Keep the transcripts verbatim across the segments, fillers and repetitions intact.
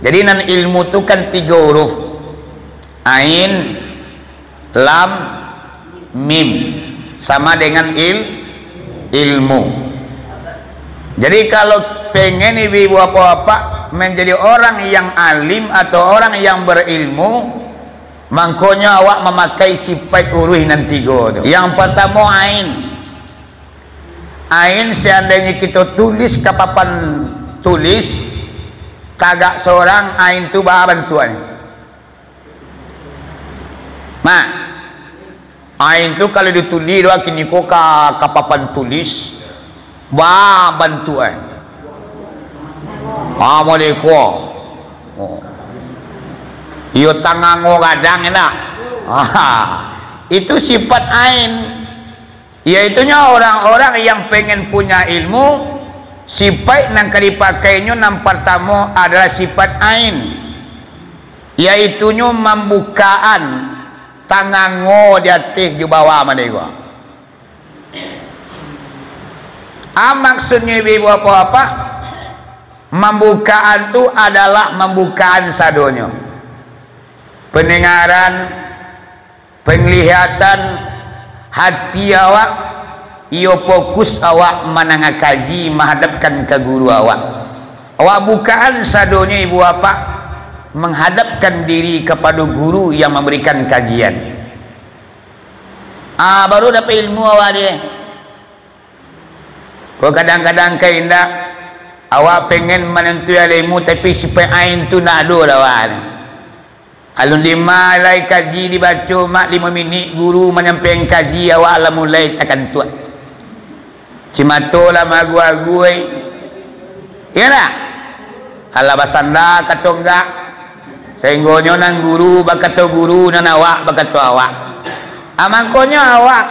Jadi, nan ilmu tu kan tigo huruf. Ain, lam, mim. Sama dengan il-, ilmu. Jadi, kalau pengen ibu-ibu bapak-bapak menjadi orang yang alim atau orang yang berilmu, mangkonyo awak mamakai sipaik huruf nan tigo tu. Yang partamo, ain. Ain, seandainyo kito tulis ka papan tulis, tagak sorang, ain tu baa bantuaknyo? Mak, ain tu kalau ditulih doh kiniko ka, ka papan tulis, baa bantuak, eh? Ah, model ko. Oh. Iyo tangango gadang, indak? Ah, itu sifat ain. Yaitunyo orang-orang yang pengen punya ilmu, sipaik nan ka dipakainyo nan partamo adalah sipaik ain, yaitunyo mambukaan tangango di ateh jo bawah, mah dek ko. A, maksudnyo ibu-ibu bapak-bapak, mambukaan tu adalah mambukaan sadonyo. Pendengaran, penglihatan, hati awak, iyo fokus awak mandanga kaji, mahadapkan ka guru awak. Awak bukaan sadonyo ibu bapak, menghadapkan diri kapado guru yang mambarikan kajian. Ah, baru dapek ilmu awak deh. Ko kadang-kadang ka indak, awak pengen manantuan ilmu, tapi sipaik ain tu ndak ado lah awak. Alun dima lai kaji dibaco, mak, limo minik guru manyampaian kaji, awak lah mulai takantuak. Cimato lah maagu-agu, eh. Iyo ndak? Alah basanda ka tonggak, sainggonyo nan guru bakato guru, nan awak bakato awak. Ah, mangkonyo awak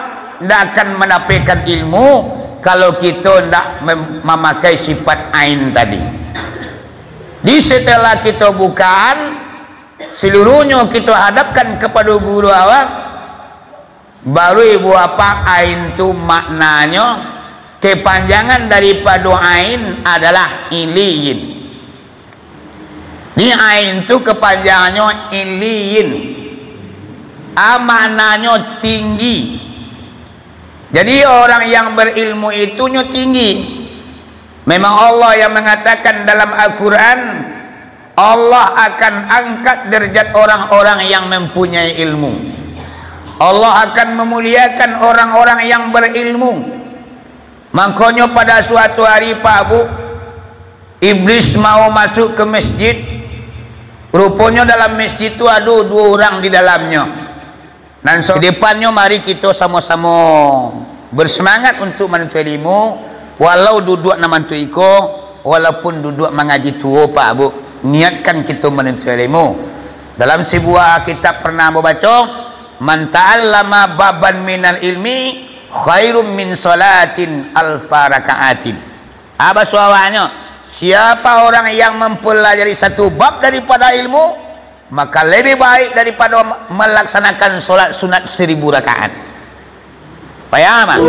ndak akan mandapekkan ilmu, kalau kito ndak mem-, mamakai sifat ain tadi. Di setelah kito bukaan, seluruhnyo kito hadapkan kapado guru awak, baru ibu bapak, ain tu maknanyo, kepanjangan daripado ain adalah iliyin. Di ain tu kepanjangannyo iliyin. A, maknanyo tinggi. Jadi, orang yang berilmu itu nyo tinggi. Memang Allah yang mengatakan dalam Al-Quran, Allah akan angkat derajat orang-orang yang mempunyai ilmu. Allah akan memuliakan orang-orang yang berilmu. Mangkonyo pada suatu hari, Pak Bu, Iblis mau masuk ke masjid. Ruponyo dalam masjid tu ado duo urang di dalamnyo. Nan so-, di depannyo, mari kito samo-samo bersemangat untuk manuntut ilmu, walau duduak nan mantuik iko, walaupun duduak mangaji tuo, Pak Bu, niatkan kito manuntut ilmu. Dalam sebuah kitab pernah ambo baco, "Man ta'allama baban minal ilmi, khairum min salatin alfa raka'atin." Apa suawanyo? Siapa orang yang mempelajari satu bab daripada ilmu, maka lebih baik daripada melaksanakan solat sunat seribu rakaat. Payah mah.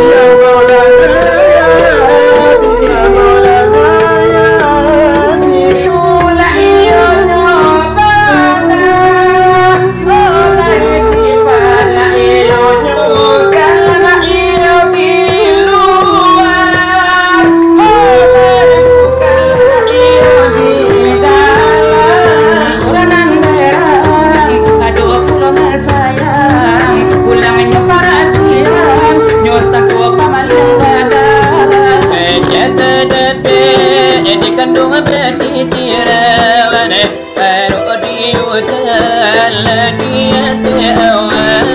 Di kanduang batiti rawan, baru diutan lah niat awak.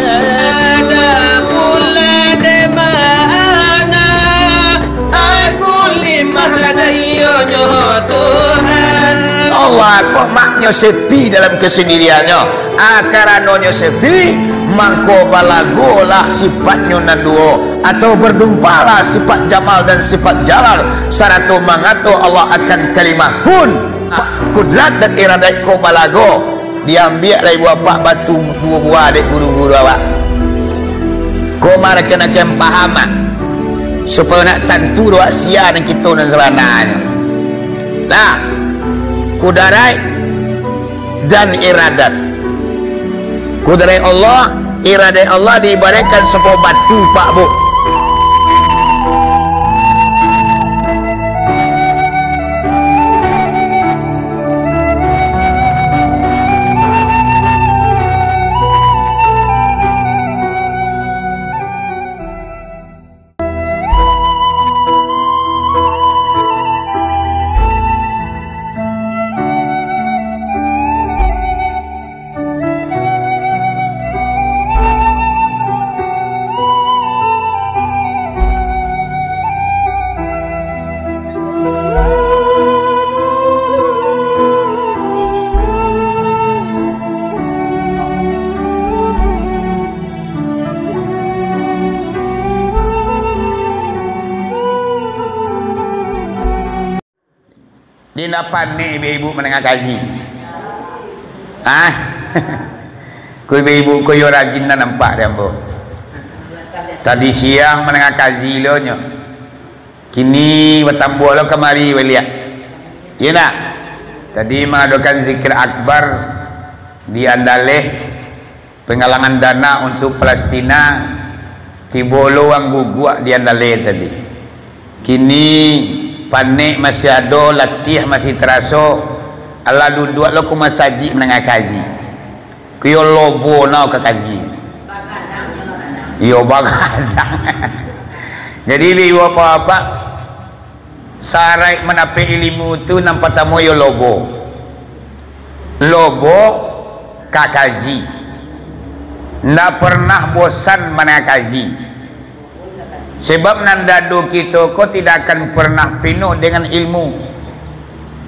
Ada pula di mana aku limah lah dayonyo Tuhan. Allah, kok maknyo sepi dalam kesendiriannyo. Ah, karanonyo sepi, mangko balagolah sifatnyo nan duo, atau berdumpalah sifat jamal dan sifat jalal, sarato mangato Allah akan kalimah kun. Kudrat dan iradat ko balago, diambiak lai buah pak batu duo buah dek guru-guru awak. Ko marakan-akan paham, ah, supayo nak tantu doh sia nan kito nan sabananyo. Nah, kudaraik dan iradat. Kudraik Allah, iradat Allah diibaratkan sabuah batu, Pak, Bu. Di nan panek ibu-ibu mandanga kaji? Hah? Ko ibu-ibu ko yo rajin lah nampak di ambo. Tadi siang mandanga kaji lo nyo. Kini batambuah lo kamari baliak. Iyo ndak? Tadi mangadokan zikir akbar di Andaleh. Penggalangan dana untuk Palestina, tibo lo urang guguak di Andaleh tadi. Kini, panek masih ado, latiah masih taraso, alah duduak lo ka masajik mandanga kaji. Ko yo lobo nyo ka kaji. Iyo, bagadang. Jadi, ibu bapak-bapak, saraik mandapek ilimu tu, nan partamo yo lobo. Lobo ka kaji. Ndak pernah bosan mandanga kaji. Sebab nan dado kito ko tidak akan pernah pinuh dengan ilmu.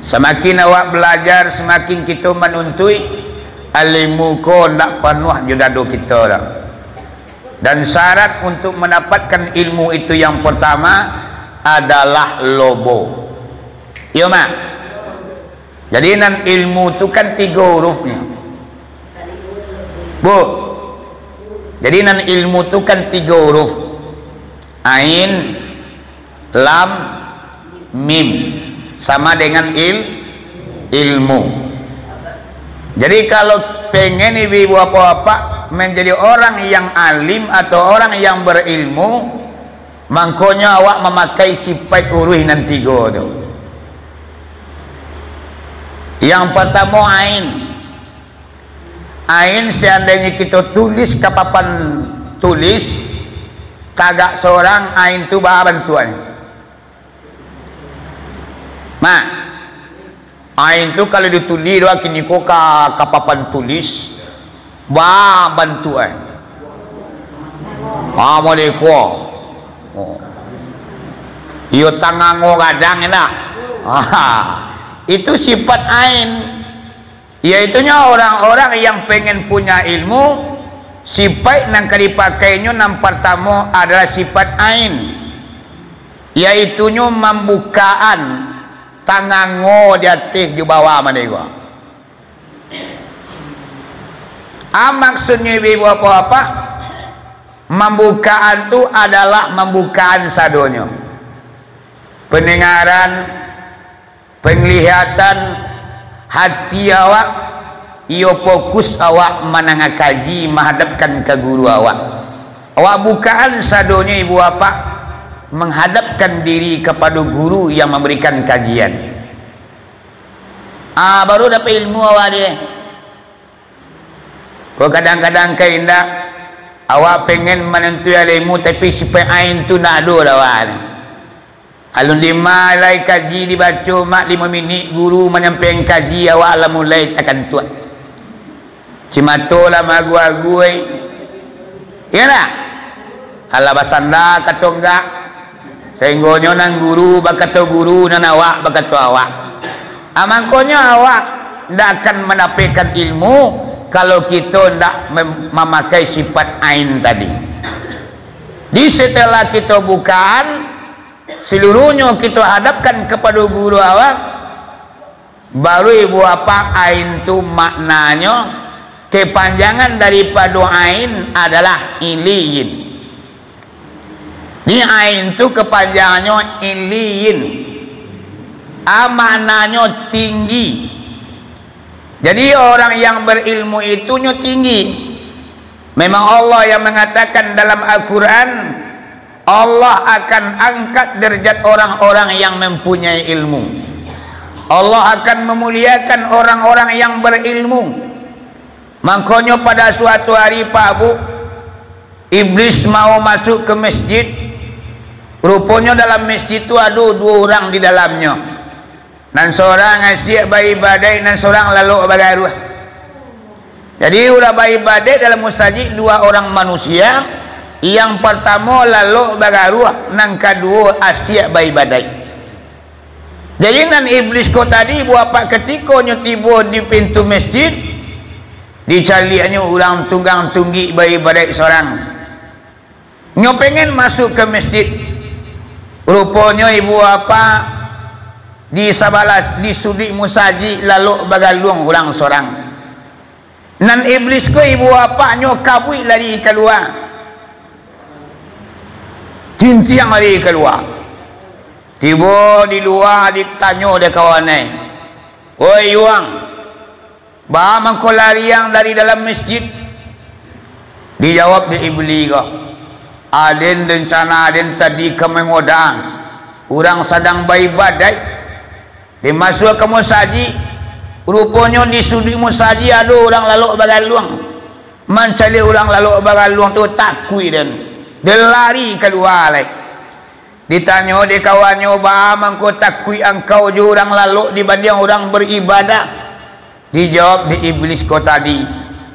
Samakin awak balajar, samakin kito manuntuik, ilimu ko ndak panuah jo dado kito doh. Dan syarat untuk mandapatkan ilmu itu yang pertama adalah lobo. Iyo, Mak? Jadi, nan ilmu tu kan tigo hurufnyo. Bu, jadi nan ilmu tu kan tigo huruf. Ain, lam, mim, sama dengan il-, ilmu. Jadi, kalau pengen ibu-ibu bapak-bapak menjadi orang yang alim atau orang yang berilmu, mangkonyo awak mamakai sipaik uruih nan tigo tu. Yang partamo ain. Ain, seandainyo kito tulis ka papan tulis, tagak sorang, ain tu baa bantuaknyo? Mak, ain tu kalau ditulih doh kini ko ka, ka papan tulis, baa bantuak, eh? Ah, model ko. Oh. Iyo tangango gadang, indak? Ah, itu sifat ain. Yaitunyo orang-orang yang pengen punya ilmu, sipaik nan ka dipakainyo nan partamo adalah sifat ain, yaitunyo mambukaan tangango di ateh jo bawah mano ko. A, maksudnyo ibu-ibu bapak-bapak, mambukaan tu adalah mambukaan sadonyo. Pendengaran, penglihatan, hati awak, iyo fokus awak mandanga kaji mahadapkan ka guru awak. Awak bukaan sadonyo ibu bapak, manghadapkan diri kapado guru yang mambarikan kajian. Ah, baru dapek ilmu awak deh. Ko kadang-kadang ka indak, awak pengen manantuian ilmu, tapi sipaik ain tu ndak ado doh awak. Alun dima lai kaji dibaco, mak limo minik guru manyampaian kaji, awak lah mulai takantuak. Simato lah maagu-agu, ai. Iyo ndak? Alah basanda ka tonggak, sainggonyo nan guru bakato guru, nan awak bakato awak. Ah, mangkonyo awak ndak akan mandapekkan ilmu, kalau kito ndak mem-, mamakai sifat ain tadi. Di setelah kito bukaan, seluruhnyo kito hadapkan kapado guru awak, baru ibu bapak, ain tu maknanyo, kepanjangan daripado ain adalah iliyin. Di ain tu kepanjangannyo iliyin. A, maknanyo tinggi. Jadi, orang yang berilmu itu nyo tinggi. Memang Allah yang mengatakan dalam Al-Quran, Allah akan angkat derajat orang-orang yang mempunyai ilmu. Allah akan memuliakan orang-orang yang berilmu. Mangkonyo pada suatu hari, Pak Bu, Iblis mau masuk ke masjid. Ruponyo dalam masjid tu ado duo urang di dalamnyo. Nan sorang asiak baibadaik, nan sorang lalok bagaruah. Jadi, urang baibadaik dalam musajik dua orang manusia, yang partamo lalok bagaruah, nan kaduo asiak baibadaik. Jadi, nan Iblis ko tadi, buah apak, katiko nyo tibo di pintu masjid, dicaliaknyo urang tunggang tunggik baibadaik sorang. Nyo pengen masuk ka masjid. Ruponyo ibu apak di sabalah, di suduik musajik lalok bagaluang urang sorang. Nan Iblis ko ibu apak nyo kabuik lari kalua. Tintiang lari kalua. Tibo di lua ditanyo dek kawan ai, "Oi Yuang, baa mangko lariang dari dalam masjid?" Dijawab dek Iblis ko, "Aden rencana aden tadi ka mangodang urang sadang baibadaik. Dimasuak ka musajik, ruponyo di suduik musajik ado urang lalok bagaluang. Mancaliak urang lalok bagaluang tu takuik den, den lari kalua lai." Ditanyo dek kawannyo, "Baa mangko takuik angkau jo urang lalok dibandiang urang baribadah?" Dijawab dek Iblis ko tadi,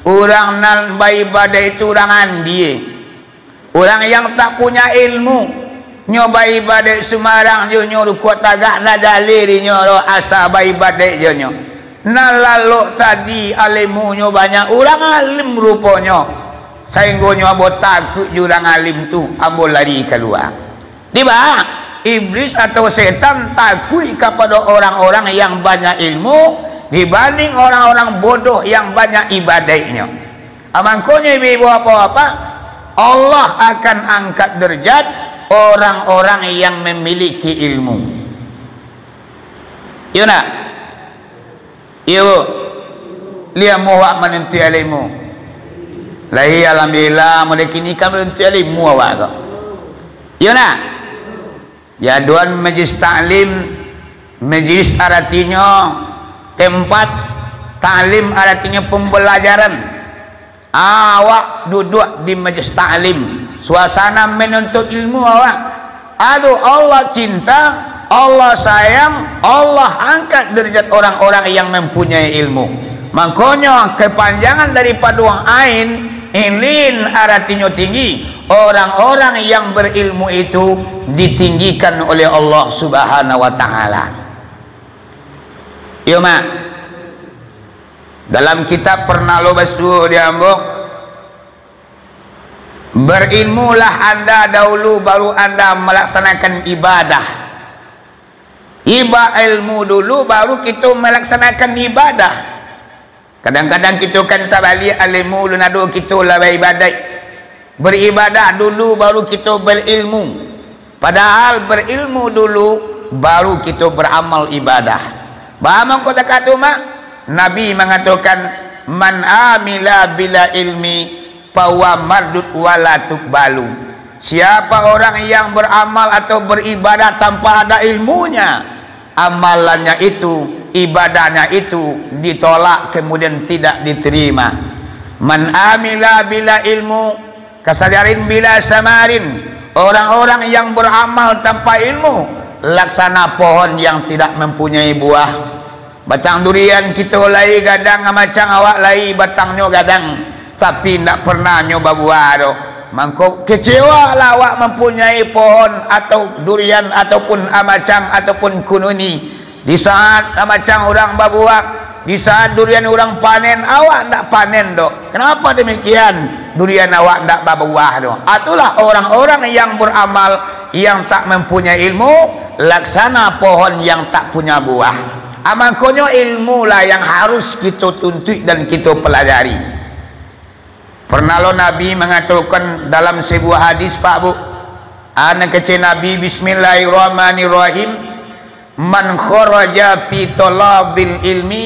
"Urang nan baibadah itu urang andie, urang yang tak punya ilmu. Nyo baibadah sumarang jo nyo rukuak tagak, ndak jaleh di nyo asa baibadah jo nyo. Nan lalok tadi ilimunyo banyak, urang alim ruponyo, sainggo nyo ambo takuik jo urang alim tu, ambo lari kalua." Di baa? Iblis atau setan takuik kapado orang-orang yang banyak ilmu, dibanding orang-orang bodoh yang banyak ibadaiknyo. Amangkonyo, ibu-ibu, bapak-bapak, Allah akan angkat derajat orang-orang yang memiliki ilmu. Iyo ndak? Iyo, Bu. Lai amuah awak manuntuik ilimu? Lai, alhamdulillah, mulai kini kan manuntuik ilimu awak ko. Iyo ndak? Jaduan majlis taklim, majlis aratinyo tempat, taklim aratinyo pambalajaran. Awak duduak di majlis taklim, suasana menuntut ilmu awak. Aduh, Allah cinta, Allah sayang, Allah angkat derajat orang-orang yang mempunyai ilmu. Mangkonyo, kepanjangan daripado ain, ilin aratinyo tinggi. Orang-orang yang berilmu itu ditinggikan oleh Allah Subhanahu wa Ta'ala. Iyo, Mak. Dalam kitab pernah lo basuo di ambo, "Berilmulah anda dahulu, baru anda melaksanakan ibadah." Iba ilmu dulu, baru kito melaksanakan ibadah. Kadang-kadang kito kan tabaliak, ilmu ulun ado, kito lah baibadaik. Beribadah dulu, baru kito berilmu. Padahal berilmu dulu, baru kito beramal ibadah. Baa mangko takah tu, Mak? Nabi mangatokan, "Man amila bila ilmi, fahuwa mardud wala tukbalu." Siapa orang yang beramal atau beribadah tanpa ada ilmunya, amalannya itu, ibadahnya itu ditolak, kemudian tidak diterima. "Man amila bila ilmu, kasajarin bila samarin." Orang-orang yang beramal tanpa ilmu, laksana pohon yang tidak mempunyai buah. Batang durian kito lai gadang amacang, awak lai batangnyo gadang, tapi indak pernah nyo babuah doh. Mangko, kecewalah awak mampunyai pohon atau durian ataupun amacang ataupun kununi. Di saat amacang urang babuah, di saat durian urang panen, awak ndak panen doh. Kenapa demikian? Durian awak ndak babuah doh. Itulah orang-orang yang beramal, yang tak mempunyai ilmu, laksana pohon yang tak punya buah. Ah, mangkonyo ilmulah yang harus kito tuntuik dan kito pelajari. Pernah lo Nabi mangatokan dalam sebuah hadis, Pak, Bu. Nan kecek Nabi, "Bismillahirrahmanirrahim. Man kharaja fi thalabil ilmi,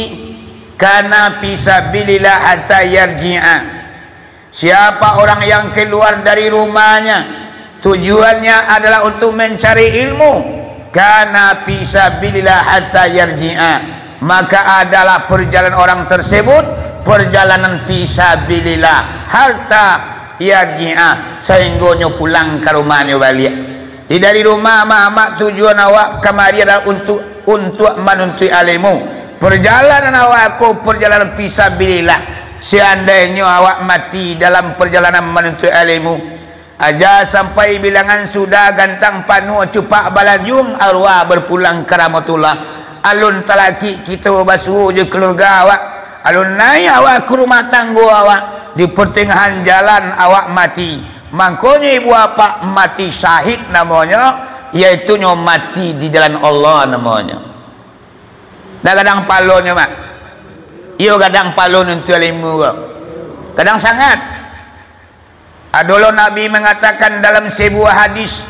Kana fisabilillah hatta yarji'a. Siapa orang yang keluar dari rumahnya, tujuannya adalah untuk mencari ilmu, kana fisabilillah hatta yarji'a, maka adalah perjalanan orang tersebut perjalanan fisabilillah hatta yarji'a, sahinggonyo pulang ka rumahnyo baliak. Di dari rumah amak-amak, tujuan awak kamari adalah untuk, untuak manuntuik ilimu. Perjalanan awak ko perjalanan fisabilillah. Seandainyo awak mati dalam perjalanan manuntuik ilimu, aja sampai bilangan sudah gantang panuah cupak balanjuang arwah berpulang ka rahmatullah. Alun talakik kito basuo jo keluarga awak, alun naiak awak ka rumah tanggo awak, di pertengahan jalan awak mati. Mangkonyo ibu apak mati syahid namonyo, yaitunyo mati di jalan Allah namonyo. Dak gadang palonyo, Mak. Iyo gadang palo nuntuik ilimu ko. Gadang sangat. Ado lo Nabi mangatakan dalam sebuah hadis,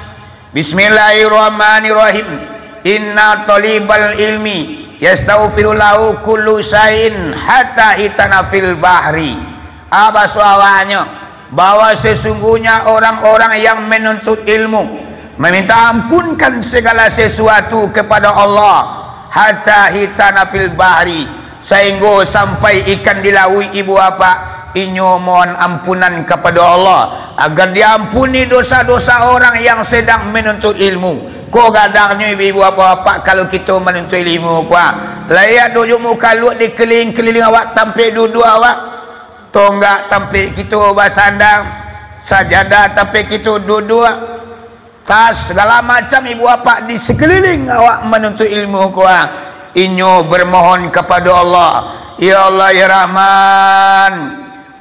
"Bismillahirrahmanirrahim. Inna thalibal ilmi yastaghfiru lahu kullu syai'in hatta hitana fil bahri." Apa suawanyo? Bahwa sesungguhnya orang-orang yang menuntut ilmu meminta ampunkan segala sesuatu kepada Allah, hatta hitana fil bahri, sahinggo sampai ikan di lauik ibu apak, inyo mohon ampunan kepada Allah agar diampuni dosa-dosa orang yang sedang menuntut ilmu. Ko gadangnyo ibu apak-apak kalau kito manuntut ilmu ko, ah. Layak duduak mukaluak di keliling-keliling awak tampek duduak awak. Tonggak tampek kito basandang, sajadah tampek kito duduak, tas, sagala macam ibu apak di sekeliling awak manuntut ilmu ko, ah. Inyo bermohon kepada Allah, "Ya Allah, ya Rahman,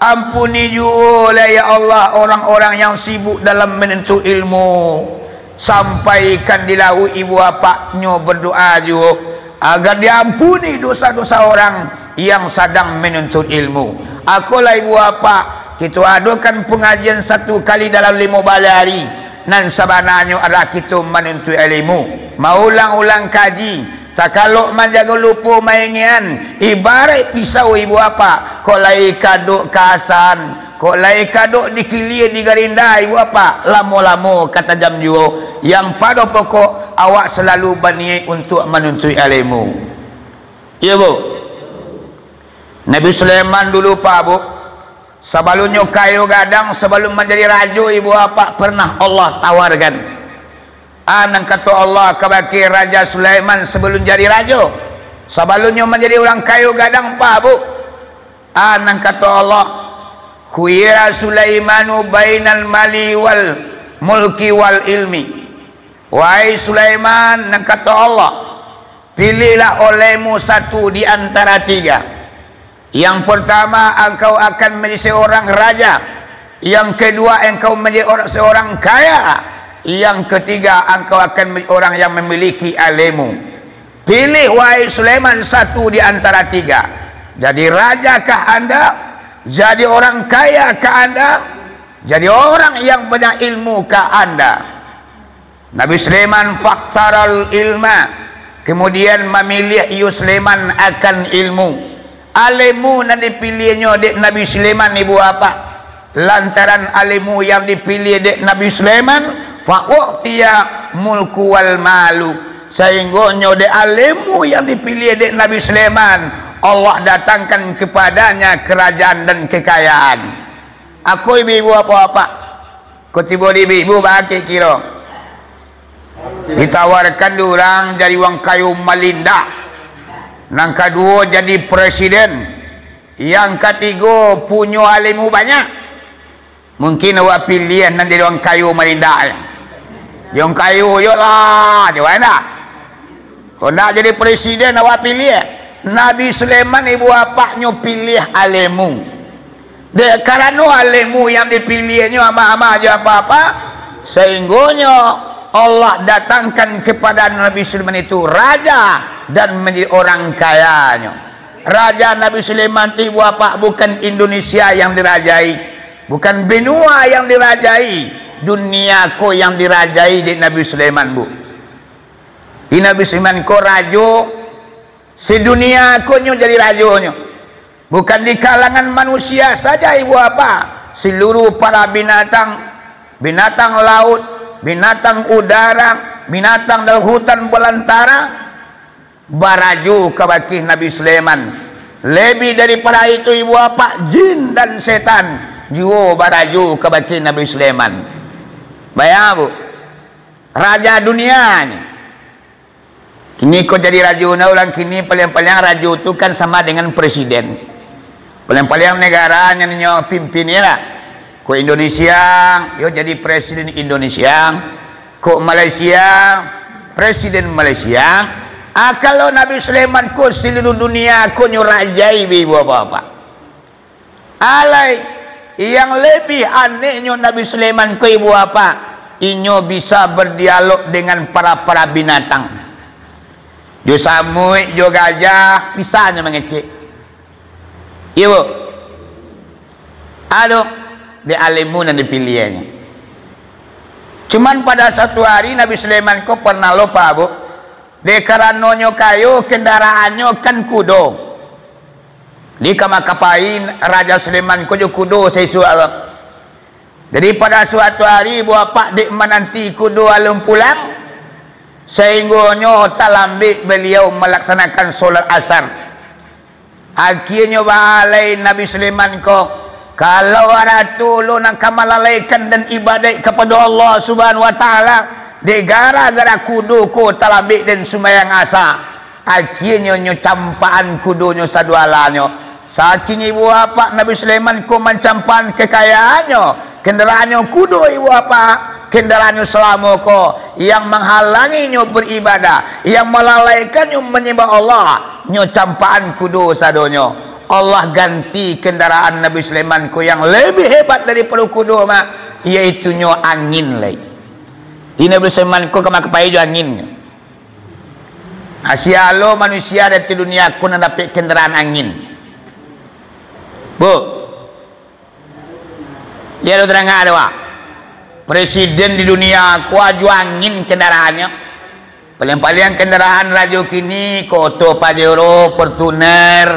ampuni juo lah, ya Allah, orang-orang yang sibuk dalam menuntut ilmu. Sampaikan di lauik ibu apaknyo berdoa juo, agar diampuni dosa-dosa orang yang sadang menuntut ilmu." Akolah ibu apak, kito adokan pengajian satu kali dalam limo baleh ari, nan sabananyo adalah kito manuntut ilmu, maulang-ulang kaji. Takalok manjago lupo maingian, ibaraik pisau ibu apak, kok lai kadok ka asan, kok lai kadok dikilia digarinda ibu apak, lamo-lamo ka tajam juo. Yang pado pokok, awak salalu baniaik untuak manuntuik ilmu. Iyo, Bu. Nabi Sulaiman dulu, Pak, Bu, sabalunnyo kayo gadang, sabalun manjadi rajo, ibu apak, pernah Allah tawarkan. A nan kato Allah kabake Raja Sulaiman sabalun jadi rajo, sabalunnyo manjadi urang kayo gadang, Pak, Bu. A nan kato Allah, "Khuyira Sulaimanu bainal mali wal mulki wal ilmi." Wahai Sulaiman, nan kato Allah, pilihlah olehmu satu di antara tiga. Yang pertama, engkau akan menjadi seorang raja. Yang kedua, engkau menjadi orang, seorang kaya. Yang ketiga, engkau akan menjadi orang yang memiliki ilmu. Pilih, wahai Sulaiman, satu di antara tiga. Jadi raja kah anda? Jadi orang kaya kah anda? Jadi orang yang banyak ilmu kah anda? Nabi Sulaiman, faktaral ilma, kemudian mamiliah iyo Sulaiman akan ilmu. Ilmu nan dipiliahnyo dek Nabi Sulaiman, ibu apak, lantaran ilmu yang dipiliah dek Nabi Sulaiman, fa u'tiya mulku wal malu, sahinggonyo dek ilmu yang dipiliah dek Nabi Sulaiman, Allah datangkan kepadanya kerajaan dan kekayaan. Ako ibu-ibu, apak-apak, ko tibo di ibu-ibu, bakeh kiro. Ditawarkan dek urang jadi urang kayo malindak. Nan kaduo jadi presiden. Yang katigo punyo ilmu banyak. Mungkin awak piliah nan jadi urang kayo malindak. Jadi urang kayo jo lah, cubo ndak? Kok ndak jadi presiden awak piliah? Nabi Sulaiman ibu apaknyo piliah ilmu. Dek karano ilmu yang dipiliahnyo amak-amak jo apak-apak, sahinggonyo Allah datangkan kepada Nabi Sulaiman itu raja dan menjadi orang kayanyo. Raja Nabi Sulaiman tu ibu apak bukan Indonesia yang dirajai, bukan benua yang dirajai, dunia ko yang dirajai dek Nabi Sulaiman, Bu. Di Nabi Sulaiman ko rajo, sedunia ko nyo jadi rajonyo. Bukan di kalangan manusia saja, Ibu Bapak, seluruh para binatang, binatang laut, binatang udara, binatang dalam hutan belantara, barajo kabake Nabi Sulaiman. Lebih daripada itu, Ibu Bapak, jin dan setan juo barajo kabake Nabi Sulaiman. Bayang, Bu. Raja dunia ni. Kini ko jadi rajo, nah, urang kini paliang-paliang rajo tu kan sama dengan presiden. Paliang-paliang negara nan nyo pimpin ni lah. Ko Indonesia, yo jadi presiden Indonesia. Ko Malaysia, presiden Malaysia. Ah, kalau Nabi Sulaiman ko seluruh dunia ko nyo rajai, Ibu Bapak. Alai, yang lebih aneknyo Nabi Sulaiman ko, Ibu Bapak, inyo bisa berdialog dengan para-para binatang. Jo samuik, jo gajah, bisa nyo mangecek. Iyo, Bu. Ado, dek alemu nan dipiliahnyo. Cuman pada satu hari Nabi Sulaiman ko pernah lupa, Bu. Dek karanonyo kayo, kendaraannyo kan kudo. Di kama kapai Raja Sulaiman ko jo kudo saisuak ko. Jadi, pada suatu hari, Ibu Bapak dek mananti kudo alun pulang, sahinggonyo talambek baliau malaksanakan solat asar. Akhianyo baalai Nabi Sulaiman ko, "Kalau aratu lo nan ka malalaikan den ibadaik kapado Allah Subhanahu wa Ta'ala, dek gara-gara kudo ko talambek den sumbayang asa." Akhianyo nyo campakan kudonyo sadualanyo. Saking Ibu Bapak Nabi Sulaiman ko mancampakan kekayaannyo, kendaraannyo kudo, Ibu Bapak, kendaraannyo salamo ko, yang manghalanginyo baribadah, yang malalaikan nyo manyambah Allah, nyo campakan kudo sadonyo. Allah ganti kendaraan Nabi Sulaiman ko yang lebih hebat daripado kudo, Mak, yaitunyo angin lai. Di Nabi Sulaiman ko kama kapai jo angin. Asia lo manusia dari dunia ko nan dapek kendaraan angin. Bu, Iyo, lo tadanga doh, Pak. Presiden di dunia ko ajo angin kendaraannyo. Paliang-paliang kendaraan rajo kini, ko Alto, Pajero, Fortuner.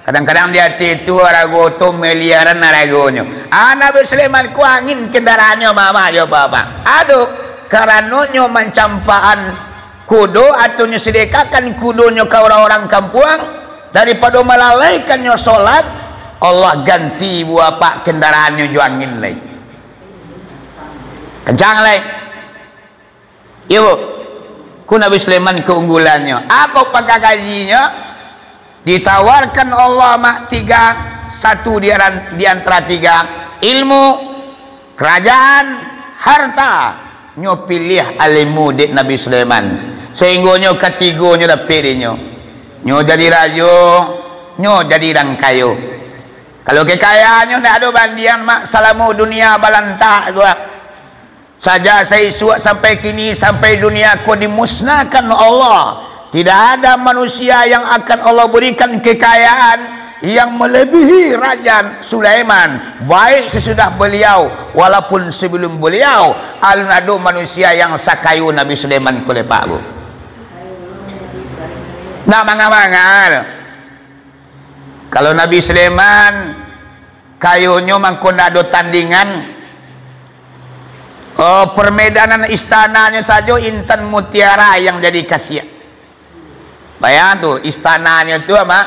Kadang-kadang di ateh tu arago tu miliaran aragonyo. Ah, Nabi Sulaiman ko angin kendaraannyo, Mamak jo Bapak. Aduh, karanonyo mancampakan kudo, atau nyo sadekahkan kudonyo ka urang-urang kampuang, daripado malalaikan nyo solat, Allah ganti buah apak kendaraannyo jo angin lai. Kancang lai. Iyo, Bu. Ku Nabi Sulaiman keunggulannyo. Apo pangka kajinyo? Ditawarkan Allah, Mak, tiga, satu di aran-, di antara tiga, ilmu, karajaan, harta. Nyo piliah alemu dek Nabi Sulaiman, sahinggo nyo katigo nyo dapek dek nyo. Nyo jadi rajo, nyo jadi urang kayo. Kalau kekayaannyo ndak ado bandiang, Mak, salamo dunia balantak ko. Sajak saisuak sampai kini, sampai dunia ko dimusnahkan Allah, tidak ada manusia yang akan Allah berikan kekayaan yang melebihi Raja Sulaiman, baik sesudah beliau, walaupun sebelum beliau, alun ado manusia yang sakayo Nabi Sulaiman ko lai, Pak, Bu. Ndak manga-manga. Kalau Nabi Sulaiman, kayonyo mangko ndak ado tandingan. Oh, permedanan istananyo sajo intan mutiara yang jadi kasiak. Bayang tu, istananyo tu, Mak,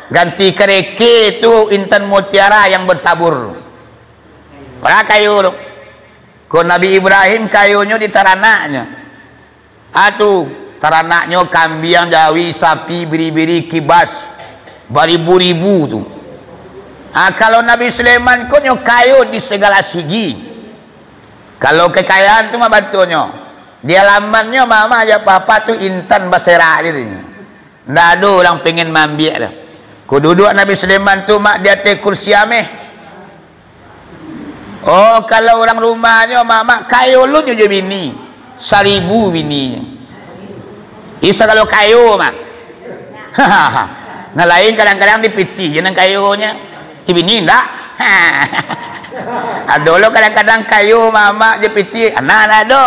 ganti kareke tu intan mutiara yang bertabur. Bara kayo tu. Ko Nabi Ibrahim kayonyo di taranaknyo. Atu, taranaknyo kambiang, jawi, sapi, biri-biri, kibas, baribu-ribu tu. Ah, kalau Nabi Sulaiman ko nyo kayo di segala sigi. Kalau kekayaan tu mah batua nyo, di alamannyo mama jo papa tu intan baserak diri. Ndak ado urang pengen maambiak doh. Ko duduak Nabi Sulaiman tu, Mak, di ateh kursi ameh. Oh, kalau urang rumahnyo, Mak, Mak, kayo lo nyo jo bini. Saribu bininyo. Ih, sagalo kayo, Mak. Nan lain kadang-kadang di pitih je nan kayonyo. Di bini ndak. Ado lo kadang-kadang kayo, Mak, Mak, jo pitih. Nah, ndak ado.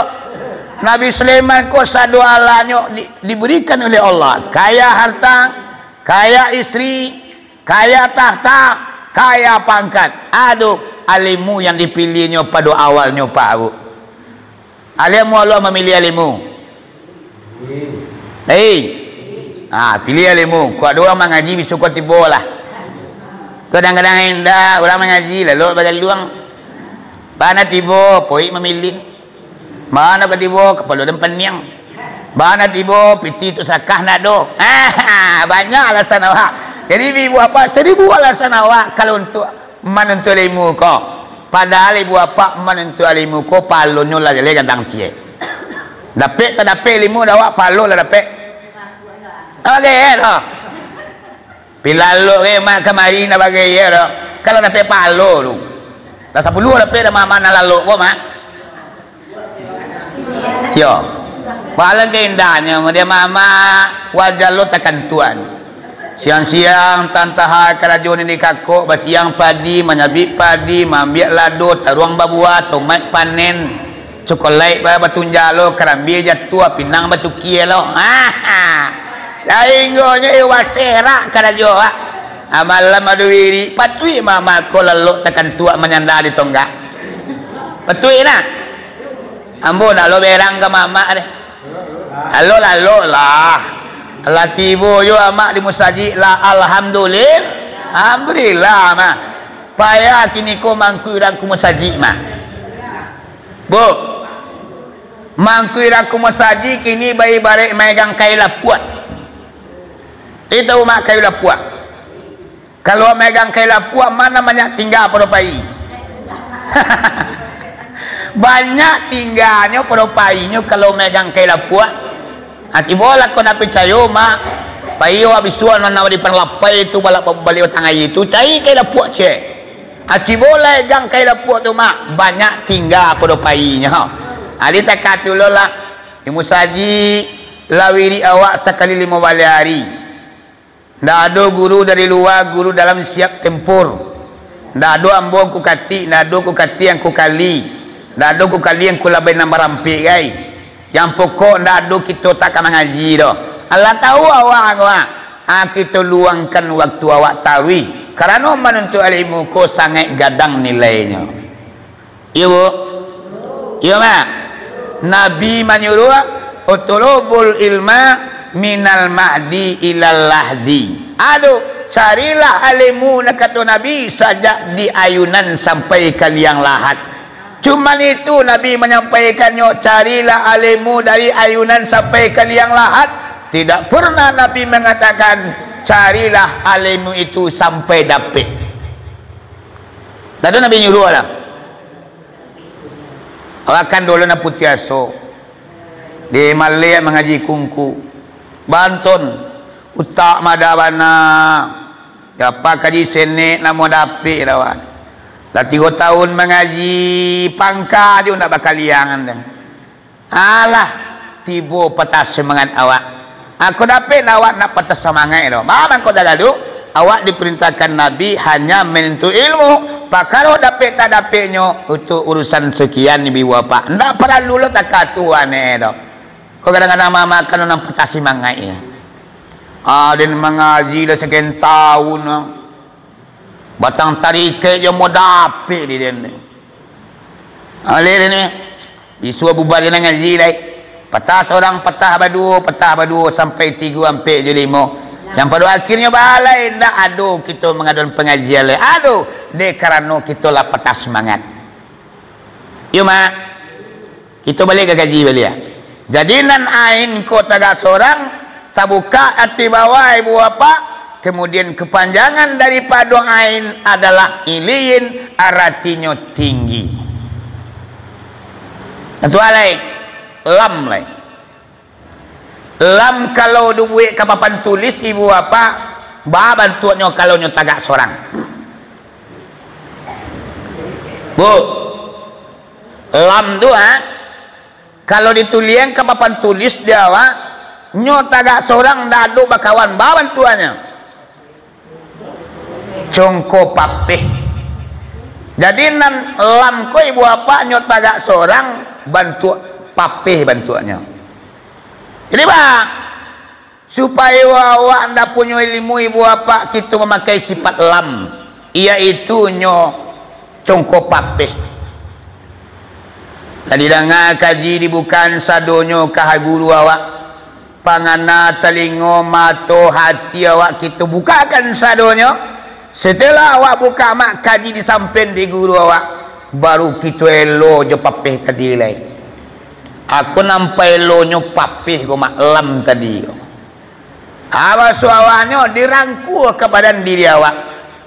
Nabi Sulaiman ko sadoalahnyo di-, diberikan oleh Allah. Kaya harta, kaya isteri, Kaya tahta, kaya pangkat. Aduh, alimu yang dipiliahnyo pado awalnyo, Pak, Bu. Alimu Allah mamiliah alimu. Hei. Ha, piliah alimu. Kok ado urang mangaji, bisuko tibo lah. Kadang-kadang indak, urang mangaji, lalu bagaluang. Bana tibo, poik mamilin. Bana ka tibo, kapalo den paniang. Bana tibo, piti tu sakah ndak do. Banyak alasan awak. Jadi, ibu apak, saribu alasan awak kalau untuak manuntuik ilmu ko. Padahal ibu apak manuntuik ilmu ko, palonyo lah jaleh gandang ciek. Dapek tak dapek ilmu dek awak, palo lah dapek. Oke, ya, doh. Pilalok ke mak kamari nak bagai, ya, doh. Kalau dapek palo tu. Dah sapuluah dapek dah mama nak lalok ko, mak. Yo. Paling keindahnyo, dia mama wajar lo takantuan. Siang-siang tantahai karajo nini kakok, basiang padi, manyabik padi, maambiak lado, taruang babuah, tomat panen, cokolaik ba-, batunjalo, karambia jatuah, pinang bacukia lo. Sainggonyo iyo baserak karajo, ah. Ah, malam ado wirik, patuik mama ko lalok takantuak manyanda di tonggak. Patuik nah. Ambo nak lo berang ka mamak deh. Alo lalo lah. Lah tibo jo amak di musajik lah, alhamdulillah. Alhamdulillah mah. Payah kini ko mangku irangku musajik mah. Bu. Mangku irangku musajik kini baibarat maegang kayu lapuak. Itu mak kayu lapuak. Kalau megang kayu lapuak, mana banyak tingga pado pai. Banyak tingganyo pado painyo kalau megang kayu lapuak. Ah, tibo lah kau nak picayo, mak. Pai awak bisuak nan awak di Padang Lapai tu balak, baliak batang aia tu, cari kayu lapuak ciek. Ah, tibo lah egang kayu lapuak tu, mak. Banyak tingga pado painyo. Ah, di takah tu lo lah. Di musajik, lah wirik awak sakali limo baleh ari. Ndak ado guru dari lua, guru dalam siap tempur. Ndak ado ambo angku katik, ndak ado angku katik angku kali. Ndak ado angku kali angku labai nan barampek gai. Yang pokok ndak ado kito tak ka mangaji doh. Alah tahu awak ko, ah. Ah, kito luangkan waktu awak taruih. Karano manuntuik ilmu ko sangaik gadang nilainyo. Iyo, Bu? Iyo, Mak? Nabi manyuruah, "Utlubul ilma minal mahdi ilal lahdi." Aduh, carilah ilmu, nak kato Nabi, sajak di ayunan sampai ka liang lahat. Cuman itu Nabi manyampaikannyo, carilah ilmu dari ayunan sampai ka liang lahat. Tidak pernah Nabi mangatakan, carilah ilmu itu sampai dapek. Ndak ado Nabi nyuruah lah. Awak kan dulu nan putiah aso. Di malek mangaji kungku. Banton. Utak madah bana. Dapek kaji senek namo dapek lawan. Lah tigo tahun mangaji, pangka juo ndak bakaliangan dah. Alah, tibo patah samangaik awak. Ako dapek awak nak patah samangaik tu. Mama ko tagaduak, awak diperintahkan Nabi hanya menuntut ilmu. Pakaro dapek tak dapeknyo, itu urusan sekian ibu bapak. Ndak paralu lo takatuan eh tu. Ko kadang-kadang mama kan nan patah samangaik ya. Aden mangaji lah sakian tahun ah. Batang tarikek jo mo dapek di den. Alih ni, isuak bubar je nan ngaji lai. Patah sorang, patah baduo, patah baduo, sampai tigo, ampek jo limo. Yang pado akhirnyo balai, ndak ado kito mangaduan pangajian lai. Aduh, dek karano kito lah patah samangaik. Iyo, Mak. Kito baliak ka kaji baliak. Jadi, nan ain ko tagak sorang, tabukak ati bawah, ibu bapak, kemudian kepanjangan daripado ain adalah iliyin, aratinyo tinggi. Satu hal lai, lam lai. Lam kalau dibuek ka papan tulis, ibu bapak, baa bantuaknyo kalau nyo tagak sorang? Bu, lam tu, ha? Kalau dituliang ka papan tulis di awak, nyo tagak sorang, ndak ado bakawan, baa bantuaknyo? Congko papeh. Jadi nan lam ko ibu bapak nyo tagak sorang, bantuak papeh bantuaknyo. Jadi, baa? Supayo awak ndak punyo ilmu, ibu bapak, kito mamakai sifat lam, iyaitu nyo congko papeh. Lah didanga kaji dibukakan sadonyo ka guru awak. Pangana, talingo, mato, hati awak kito bukakan sadonyo. Setelah awak buka, mak, kaji disampaian di guru awak, baru kito elo jo papeh tadi lai. Aku nampak elonyo papeh ko, mak, lam tadi ko. Abaso awanyo dirangkuah ka badan diri awak.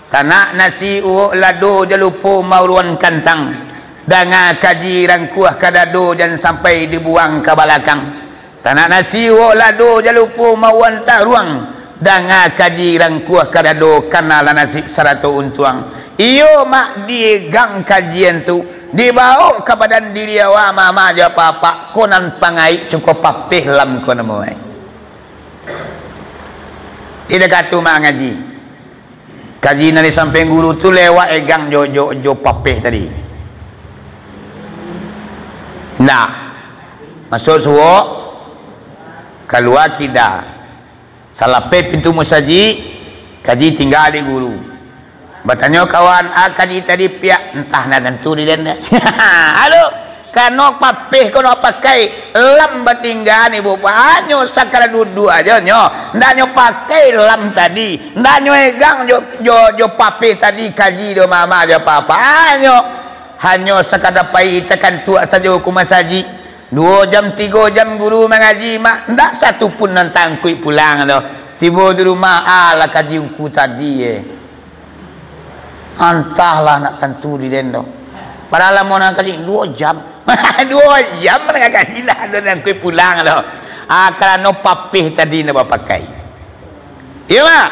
Tanak nasi uwok lado, jan lupo mauruan kantang. Danga kaji, rangkuah ka dado, jan sampai dibuang ka balakang. Tanak nasi uwok lado, jan lupo mauruan taruang. Danga kaji, rangkuah ka dado, kanalah nasib sarato untuang. Iyo, mak, diegang kajian tu, dibawok ka badan diri awak, mama jo apak-apak, ko nan pangaik cungko papeh lam ko namo ai. Indak ka tu, mak, ngaji. Kaji nan disampaian guru tu lewat egang jo, jo, jo papeh tadi. Nah, masuk suwok, kalua kida. Salapeh pintu musajik, kaji tingga di guru. Batanyo kawan, "A, kaji tadi piak?" "Antah, ndak tantu di den." Aduh, kano papeh ko nyo pakai, lam batingga ni, bu, hanyo sakadar duduak ajo nyo. Ndak nyo pakai lam tadi, ndak nyo egang jo, jo, jo papeh tadi, kaji do mama jo papa. Hanyo, hanyo sakadar pai takantuak sajo ka musajik. Duo jam, tigo jam guru mangaji, mak, ndak satu pun nan tangkuik pulang doh. Tibo di rumah, alah kaji ungku tadi, eh. Antahlah, ndak tantu di den doh. Padahal lamo nan kaji, duo jam. Duo jam nan kaji, ndak ado nan tangkuik pulang doh. Ah, karano papeh tadi ndak bapakai. Iyo, mak?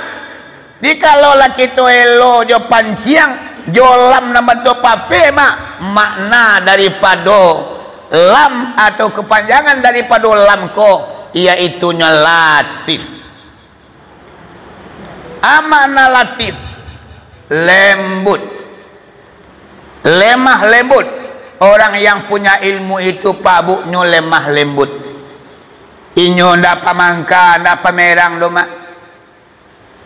Jikalau lah kito elo jo panciang, jo lam nan bantuak papeh, mak, makna daripado lam atau kapanjangan daripado lam ko, iyaitunyo latif. A makna latif? Lembut. Lemah lembut. Orang yang punya ilmu itu, Pak Bu, nyo lemah lembut. Inyo ndak pamangka, ndak pamerang doh, mak.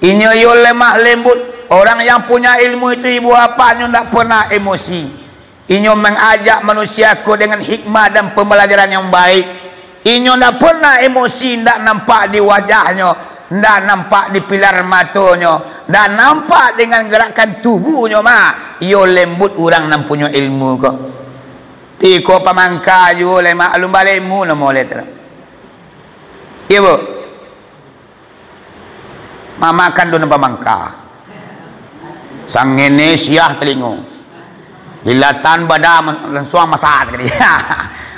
Inyo iyo lemah lembut. Orang yang punya ilmu itu, ibu apak, nyo ndak pernah emosi. Inyo mangajak manusia ko dengan hikmah dan pembelajaran yang baik. Inyo ndak pernah emosi, ndak nampak di wajahnyo, ndak nampak di pilar matonyo, ndak nampak dengan gerakan tubuhnyo, mak. Iyo lembut urang nan punyo ilmu ko. Iko pamangka juo lai, mak, alun balemu namo lai tu. Iyo, Bu. Mamak kandun pamangka. Sangene siah talingo. Lilatan bada man-, lansuang masak tadi.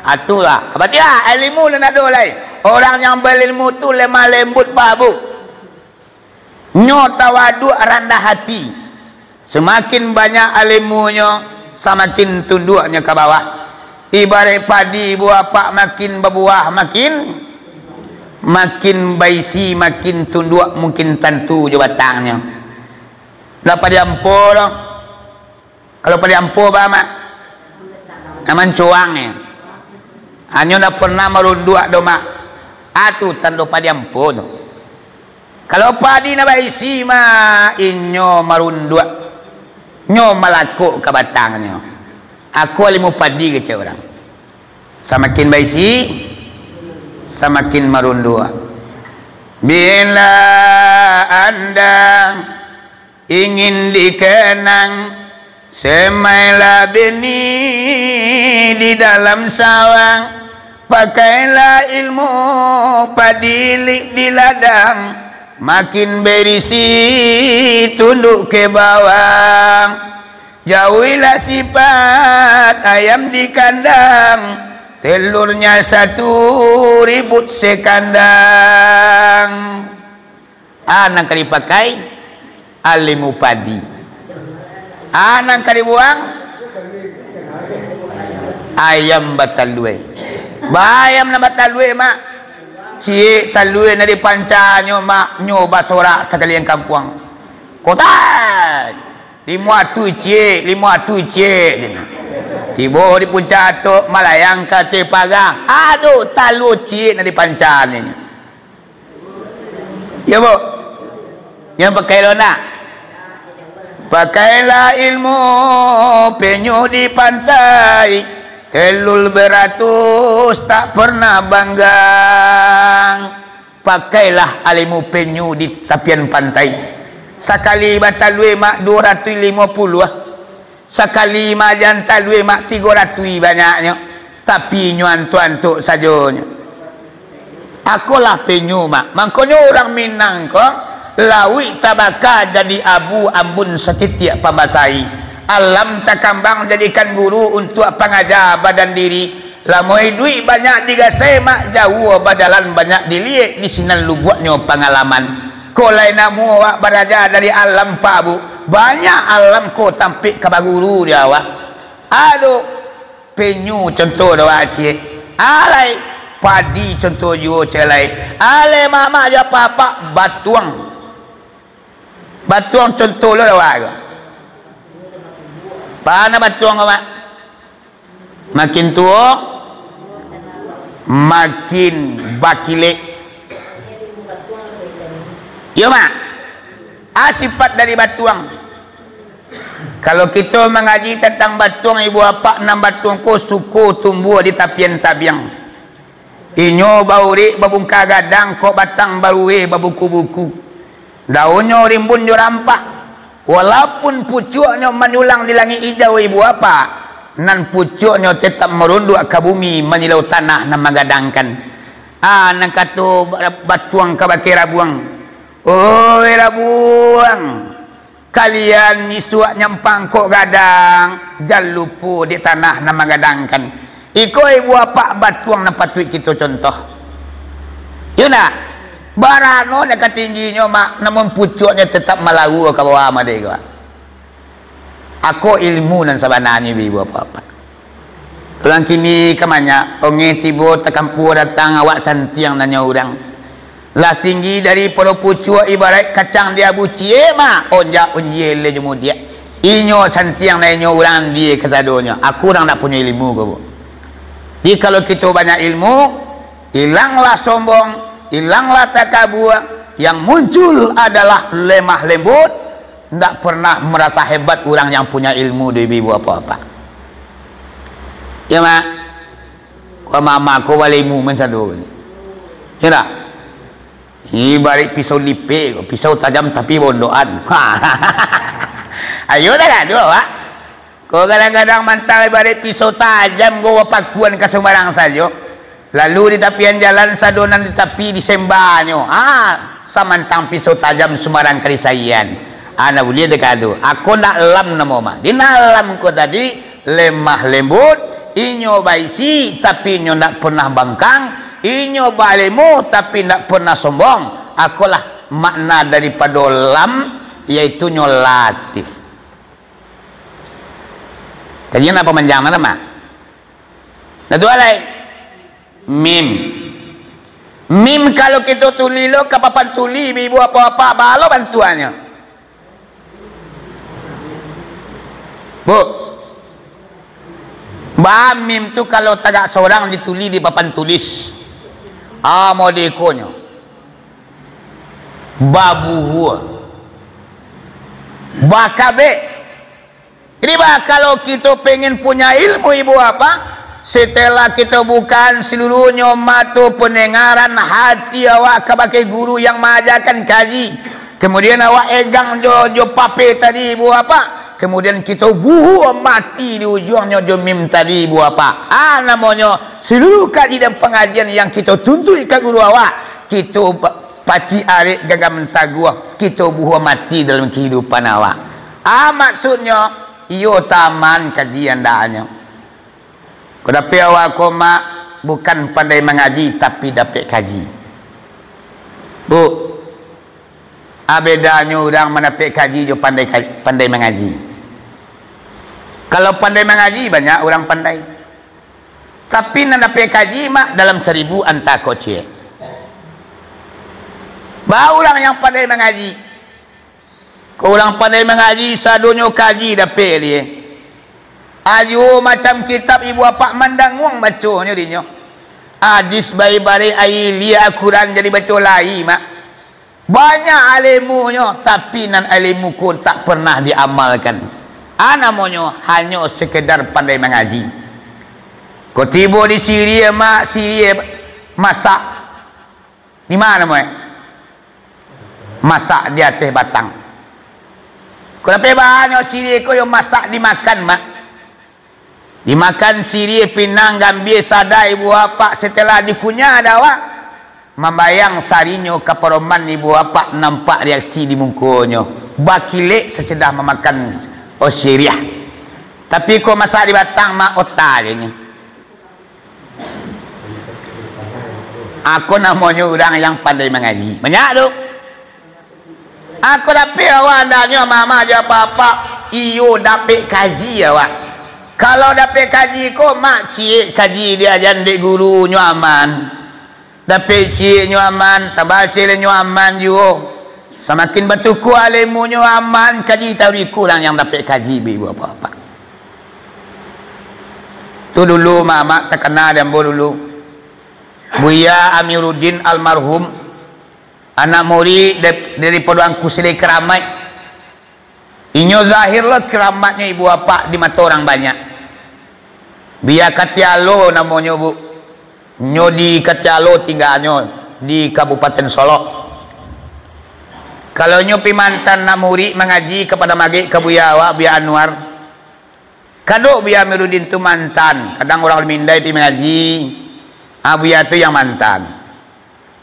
Atulah. Berarti ah, ilmu nan ado lai. Orang yang berilmu tu lemah lembut, Pak Bu. Nyo tawaduak, randah hati. Samakin banyak ilmunyo, samakin tunduaknyo ka bawah. Ibaraik padi, buah apak makin babuah, makin, makin baisi, makin tunduak, makin tantu jo batangnyo. Lah padi ampo doh. Kalau padi ampo, ba, mak? Nan mancuang, yo. Hanyo ndak pernah marunduak doh, mak. A tu tando padi ampo tu. Kalau padi nan baisi, mak, inyo marunduak, nyo malakok ka batangnyo. Aku ilmu padi, kecek urang. Samakin baisi, samakin marunduak. Bila anda ingin dikenang, semailah benih di dalam sawah, pakailah ilmu padilik di ladang, makin berisi tunduk ke bawah. Jauhilah sifat ayam di kandang, telurnya satu ribut sekandang. A nan ka dipakai, ilmu padi. A nan ka dibuang, ayam batalue. Ba ayam nan batalue, mak. Ciek talue nan dipancanyo, mak, nyo basorak sakalian kampuang. Kotai! Limo atuih ciek, limo atuih ciek, caknyo. Tibo di puncak atok, malayang ka ateh pagang. Aduh, talue ciek nan dipancanyo. Ya, Bu? Yang pakai lo nak? Pakailah ilmu penyu di pantai, telul beratus tak pernah banggang. Pakailah ilmu penyu di tapian pantai. Sakali batalue mak duo ratuih limo puluah. Sakali majan talue mak tigo ratuih banyaknyo, tapi inyo antuk-antuk sajonyo. Akolah penyu mak. Mangkonyo urang Minang ko, lauik tabaka jadi abu, ambun satitiak pambasai. Alam takambang jadikan guru untuak pangaja badan diri. Lamoi duik banyak digasai mak, jauah bajalan banyak diliek, di sinan lubuaknyo pangalaman. Ko lai namuah awak baraja dari alam, Pak Bu. Banyak alam ko tampek ka baguru di awak. Ado penyu contoh do awak ciek. Alai padi contoh juo ciek lai. Alai mamak jo apak-apak batuang. Batuang contoh lo do awak ko. Paham nak batuang ko, Mak? Makin tuo, makin bakilek. Iyo, Mak. A, sifat dari batuang. Kalau kito mangaji tantang batuang, ibu apak, nan batuang ko suko tumbuah di tapian tabiang. Inyo baurek babungka gadang, kok batang barueh babuku-buku. Daunnyo rimbun jo rampak. Walaupun pucuaknyo manyulang di langik ijau, ibu apak, nan pucuaknyo tetap marunduak ka bumi, manyilau tanah nan magadangkan. A, nan kato batuang kabake rabuang, "Oi rabuang, kalian isuak nyampang kok gadang, jan lupo dek tanah nan magadangkan." Iko ibu apak batuang nan patuik kito contoh. Iyo ndak? Barano nyo ka tingginyo, Mak, namun pucuaknyo tetap malaua ka bawah mah dek ko. Ako ilmu nan sabananyo, ibu apak-apak. Urang kini ka banyak, ongeh tibo takampua datang, awak santiang nanyo urang. Lah tinggi daripado pucuak, ibaraik kacang di abu ciek, Mak, onjak unjiel jo mudiak. Inyo santiang nan inyo urang andie kasadonyo. Aku urang ndak punyo ilmu ko, Bu. Jadi, kalau kito banyak ilmu, ilanglah sombong, ilanglah takabua, yang muncul adalah lemah lembut, ndak pernah marasa hebat urang yang punya ilmu, ibu-ibu apak-apak. Iyo, Mak. Ko mama ko balemu mansado ko. Iyo ndak? Ibaraik pisau lipek ko, pisau tajam tapi bondokan. Ayo dah gaduah, Pak. Ko kadang-kadang mantang ibaraik pisau tajam ko, bapakuan ka sumbarang sajo. Lalu di tapian jalan sado nan di tapi disembanyo. Ha, samantang pisau tajam sumbarang ka disaian. Ha, ndak buliah takah tu. Ako ndak lam namo mah. Di nan lam ko tadi, lemah lembut, inyo baisi, tapi inyo ndak pernah bangkang, inyo bailmu, tapi ndak pernah sombong. Akolah makna daripado lam, yaitunyo latif. Kajian apo manjang, Mak? Nah, tu alai. Mim. Mim kalau kito tuli lo ka papan tuli, ibu apak-apak, baa lo bantuaknyo? Bu, baa mim tu kalau tagak sorang dituli di papan tulis? Ah, modekonyo. Babuhua. Bakabek. Jadi, bah, kalau kito pengen punya ilmu, ibu apak, setelah kito bukaan seluruhnyo mato pendengaran hati awak kabake guru yang maajakan kaji, kemudian awak egang jo, jo pape tadi, ibu apak, kemudian kito buhua mati di ujuangnyo jo mim tadi, ibu apak. Ah, namonyo seluruh kaji dan pangajian yang kito tuntuik ka guru awak, kito ba-, pacik arek ganggam taguah, kito buhua mati dalam kahidupan awak. Ah, maksudnyo, iyo taman kaji andahnyo. Ko dapek awak ko, Mak, bukan pandai mangaji, tapi dapek kaji. Bu, a bedanyo urang mandapek kaji jo pandai ka-, pandai mangaji. Kalau pandai mangaji, banyak urang pandai. Tapi nan dapek kaji, Mak, dalam saribu antah kok ciek. Ba urang yang pandai mangaji. Ko urang pandai mangaji, sadonyo kaji dapek dek inyo. Ajo macam kitab ibu apak mandanguang baconyo dek inyo. Hadis baibarat aia liak, Al-Quran jadi baco lai, Mak. Banyak ilimunyo, tapi nan ilimu ko tak pernah diamalkan. A namonyo hanyo sekedar pandai mangaji. Ko tibo di siriah, mak, siriah masak. Di ma namonyo? Masak di ateh batang. Ko dapek banyak siriah ko, yo masak dimakan, mak. Dimakan siriah, pinang, gambia, sadai ibu bapak, setelah dikunyah dek awak, mambayang sarinyo ka paroman ibu bapak, nampak reaksi di mukonyo, bakilek sasudah mamakan, oh, siriah. Tapi ko masak di batang, mak, ota je nyo. Ako namonyo urang yang pandai mangaji. Banyak tu. Ako dapek awak andaknyo, mama jo papa, iyo dapek kaji awak. Kalau dapek kaji ko, mak, ciek kaji diajan dek guru nyo aman. Dapek ciek nyo aman, tambah ciek nyo aman juo. Samakin batukua ilimunyo, aman kaji, taruih kurang yang dapek kaji, ibu bapak. Tu dulu, mak, mak, takana di ambo dulu. Buya Amiruddin almarhum, anak murid da-, daripado Angku Silai Karamaik. Inyo zahir lo karamatnyo ibu bapak di mato urang banyak. Buya Katialo namonyo, bu. Nyo di Katialo tingganyo, di Kabupaten Solok. Kalau nyo pi maanta anak murid mangaji ka Padang Magek ka buya awak, Buya Anwar. Kadok Buya Amiruddin tu maanta, kadang urang Ulu Mindai pi mangaji, ah, buya tu yang maanta.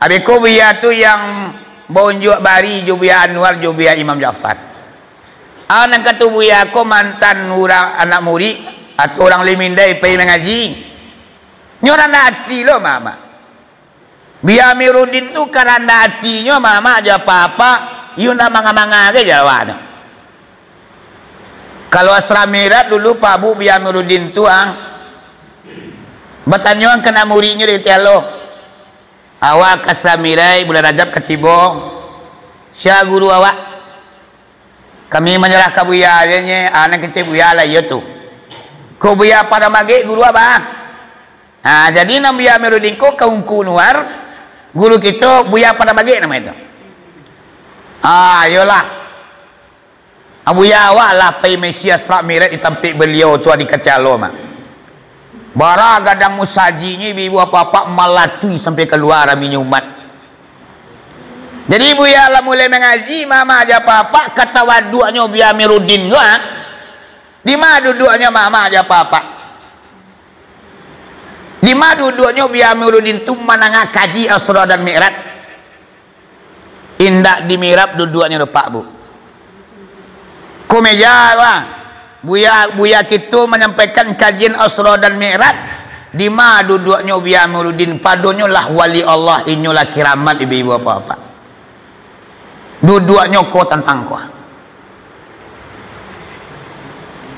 Abih ko buya tu yang baunjuak bari jo Buya Anwar jo Buya Imam Ja'far. Ah, nan kato buya ko maanta urang anak murid, atau urang Ulu Mindai pai mangaji. Nyo randah ati lo, mak, mak. Buya Amiruddin tu ka randah atinyo, mak, mak, jo papa, iyo ndak manga-manga gai jo awak tu. Kalau Asra Mi'raj dulu, Pak, Bu, Buya Amiruddin tu, ang, batanyo ka anak muridnyo di Katialo, "Awak ka Asra Mi'raj, bulan Rajab ka tibo, sia guru awak?" "Kami manyarah ka buya aja, nye, ah, nan kecek buya lah iyo tu." Ko Buya Padang Magek guru abah. Ah, jadi nan Buya Amiruddin ko ka Ungku Nuar, guru kito Buya Padang Magek namo itu. Ah, iyolah. Ah, buya awak lah pai maisi Asra Mi'raj di tampek baliau tu di Katialo, mak. Bara gadang musajiknyo, ibu-ibu, apak-apak malatui sampai kalua raminyo umat. Jadi, buya lah mulai mangaji, mama aja apak-apak, ka tawaduaknyo Buya Amiruddin tu, ha? Di ma duduaknyo mama aja apak-apak? Di ma duduaknyo Buya Amiruddin tu mandanga kaji Asra dan Mi'raj? Indak di mihrab duduaknyo doh, Pak, Bu. Ko meja tu, ah. Buya, buya kito manyampaikan kajian Asra dan Mi'raj, di ma duduaknyo Buya Amiruddin, padonyo lah wali Allah, inyo lah kiramat, ibu-ibu, apak-apak. Duduaknyo ko tantang ko.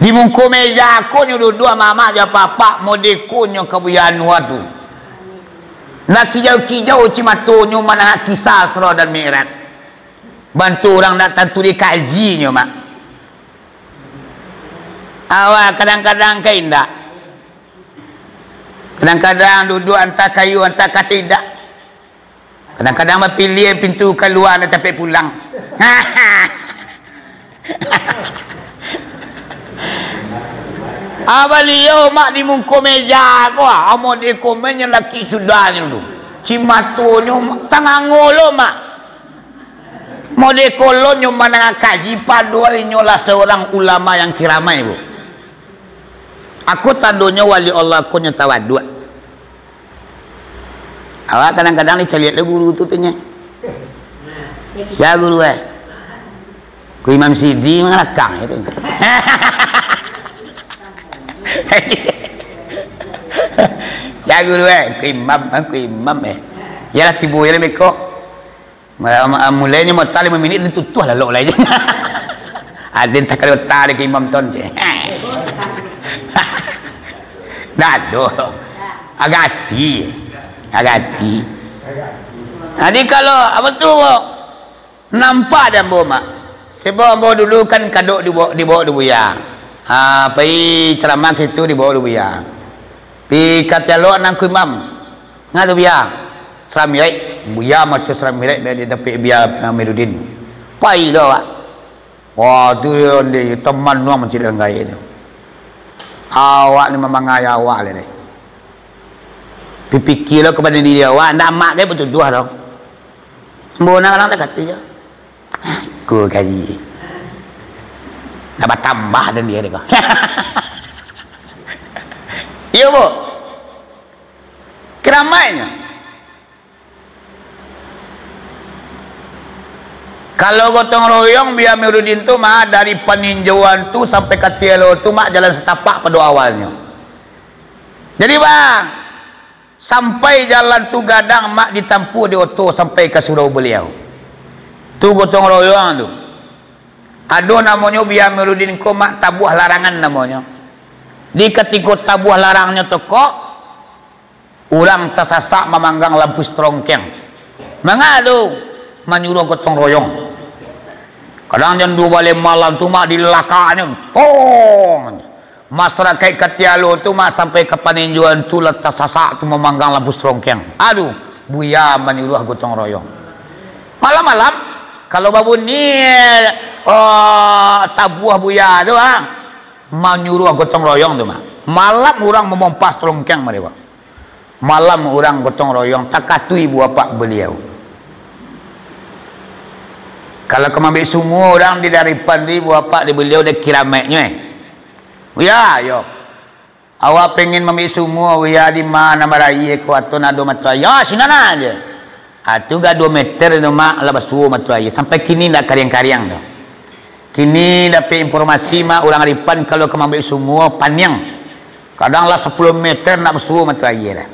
Di muko meja ko nyo duduak mama jo apak-apak, modekonyo ka Buya Anwar tu. Lah kijau-kijau cimatonyo mandanga kisah Asra dan Mi'raj. Bantu urang ndak tantu dikajinyo, mak. Awak kadang-kadang ka indak. Kadang-kadang duduak antah kayu, antah ka tidak. Kadang-kadang bapiliah pintu kalua, ndak capek pulang. Ah, baliau, mak, di muko meja ko, ah, amuah di komennyo laki sudahnyo tu. Cimatonyo tangango lo, mak. Model kolonnyo mandanga kaji, padohal inyo lah saurang ulama yang kiramai, Bu. Ako tandonyo wali Allah ko nyo tawaduak. Awak kadang-kadang dicaliak dek guru tu, tunyo. "Ya, guru, eh." Ko Imam Sidi mangalakang, itu. "Ya, guru, eh." Ko imam, ko imam, eh. Yalah, tibo je lah beko. Ma-, ma-, mulainyo mota limo minik, den tutuah lalok lai. Aden takali ota dek imam ton, ceh. Dak ado. Agati. Agati. Jadi, kalau apo tu, nampak di ambo, mak. Sebab ambo dulu kan kadok dibaok, dibaok di buya. Ha, pai ceramah kitu dibaok di buya. Pi ka tialok nan ku imam. Ngadu buya. Salam Miraik, Buya maco salam Miraik, biar dia dapek Buya Amiruddin. Pai lo awak. Wah, tu dia, dia teman nuang mancik dengan gaek tu. Awak ni mamangai awak le ni. Pipikia lo kapado diri awak, ndak amak gai batuduah tu. Ambo nak urang tak kati jo. Ko gai. Nak batambah dan dia ni ko. Iyo, Bu. Keramaiknyo. Kalau gotong royong, Buya Amiruddin tu, Mak, dari paninjauan tu sampai ka Tialo tu, Mak, jalan satapak pado awalnyo. Jadi, Bang, sampai jalan tu gadang, Mak, ditampuah di oto sampai ka surau baliau. Tu gotong royong tu. Ado namonyo Buya Amiruddin ko, Mak, tabuah larangan namonyo. Di katiko tabuah larangnyo tu kok, urang tasasak mamanggang lampu strongkeng. Manga tu manyuruah gotong royong. Kadang jam duo baleh malam tu, Mak, dilakaknyo, tong! Masarakaik ka Tialo tu, Mak, sampai ka paninjauan tu lah tasasak tu mamanggang lampu strongkeng. Aduh, Buya manyuruah gotong royong. Malam-malam, kalau babunyi, eh, tabuah Buya tu, ah, manyuruah gotong royong tu, Mak. Malam urang mamompa strongkeng mari, Pak. Malam urang gotong royong takatui Buya Apak baliau. Kalau ka maambiak sumua urang di daripan di Buya Apak di baliau, di kiramaiknyo, eh. Buya, yo. Awak pengen maambiak sumua, Buya, di ma nan baraia ko, atau nan ado mato aia? Ah, sinan aja. Ah, tu ga duo meter tu, Mak, lah basuo mato aia. Sampai kini ndak kariang-kariang doh. Kini dapek informasi, Mak, urang Aripan kalau ka maambiak sumua paniang. Kadang lah sapuluah meter ndak basuo mato aia doh.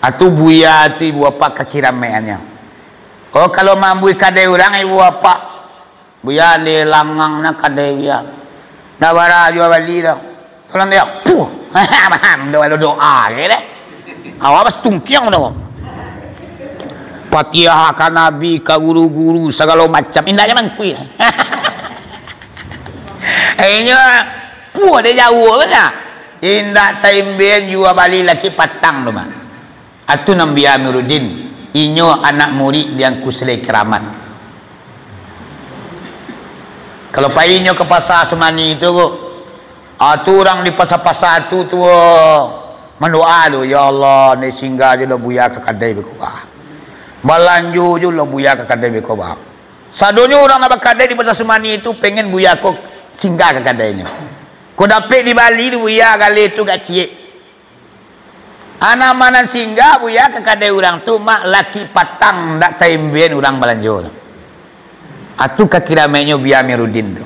Atu Buya tu ibu apak ka kiramaikannyo. Oh, kalau maambuih kadai urang, ibu apak, Buya, di langang na kadai Buya. Ndak bara jua bali doh. Tolong dia. Puh. Dah ada doa ke deh. Awak pas tungkiang dah. Fatihah ka Nabi, ka guru-guru, sagalo macam. Indaknya mangkui. Inyo, puh, dia jauh bana. Indak taimbian jua bali laki patang tu, Mak. Atu nan Buya Amiruddin, inyo anak murid di Angku Silai Keramat. Kalau pai inyo ka Pasa Sumani tu, Bu, atu urang di pasa-pasa tu, tu, mandoa tu, "Ya Allah, ni singgah je lo Buya ka kadai beko, Bah. Balanjo je lo Buya ka kadai beko, Bah." Sadonyo urang nan bakadai di Pasa Sumani tu pengen Buya ko singgah ka kadainyo. Ko dapek di Bali tu Buya galeh tu gak ciek. Anak manan singgah Buya ka kadai urang tu, Mak, laki patang ndak taimbian urang balanjo tu. Atu ka kiramaiknyo Buya Amiruddin tu.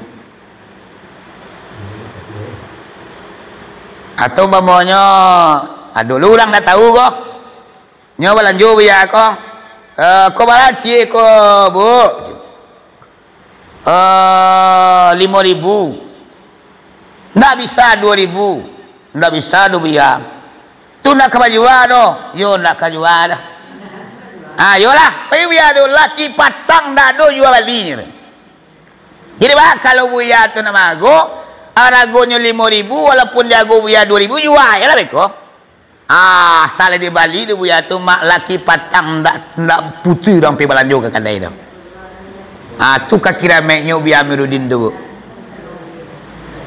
Atau umpamonyo, ado lo urang ndak tahu ko. Nyo balanjo Buya ko. Eh, ko bara ciek ko, Bu? Eh, limo ribu. Ndak bisa duo ribu. Ndak bisa doh, Buya. Tu ndak ka bajua doh. Yo, ndak ka jua doh. Ah, yolah, pai Buya tu, laki patang ndak ado jua balinyo tu. Jadi, bah, kalau Buya tu nak maago, aragonyo limo ribu, walaupun diago Buya duo ribu, jua je lah beko. Ah, salah dibali tu Buya tu, Mak, laki patang ndak, ndak putuih urang pai balanjo ka kadai tu. Ah, tu ka kiramaiknyo Buya Amiruddin tu, Bu.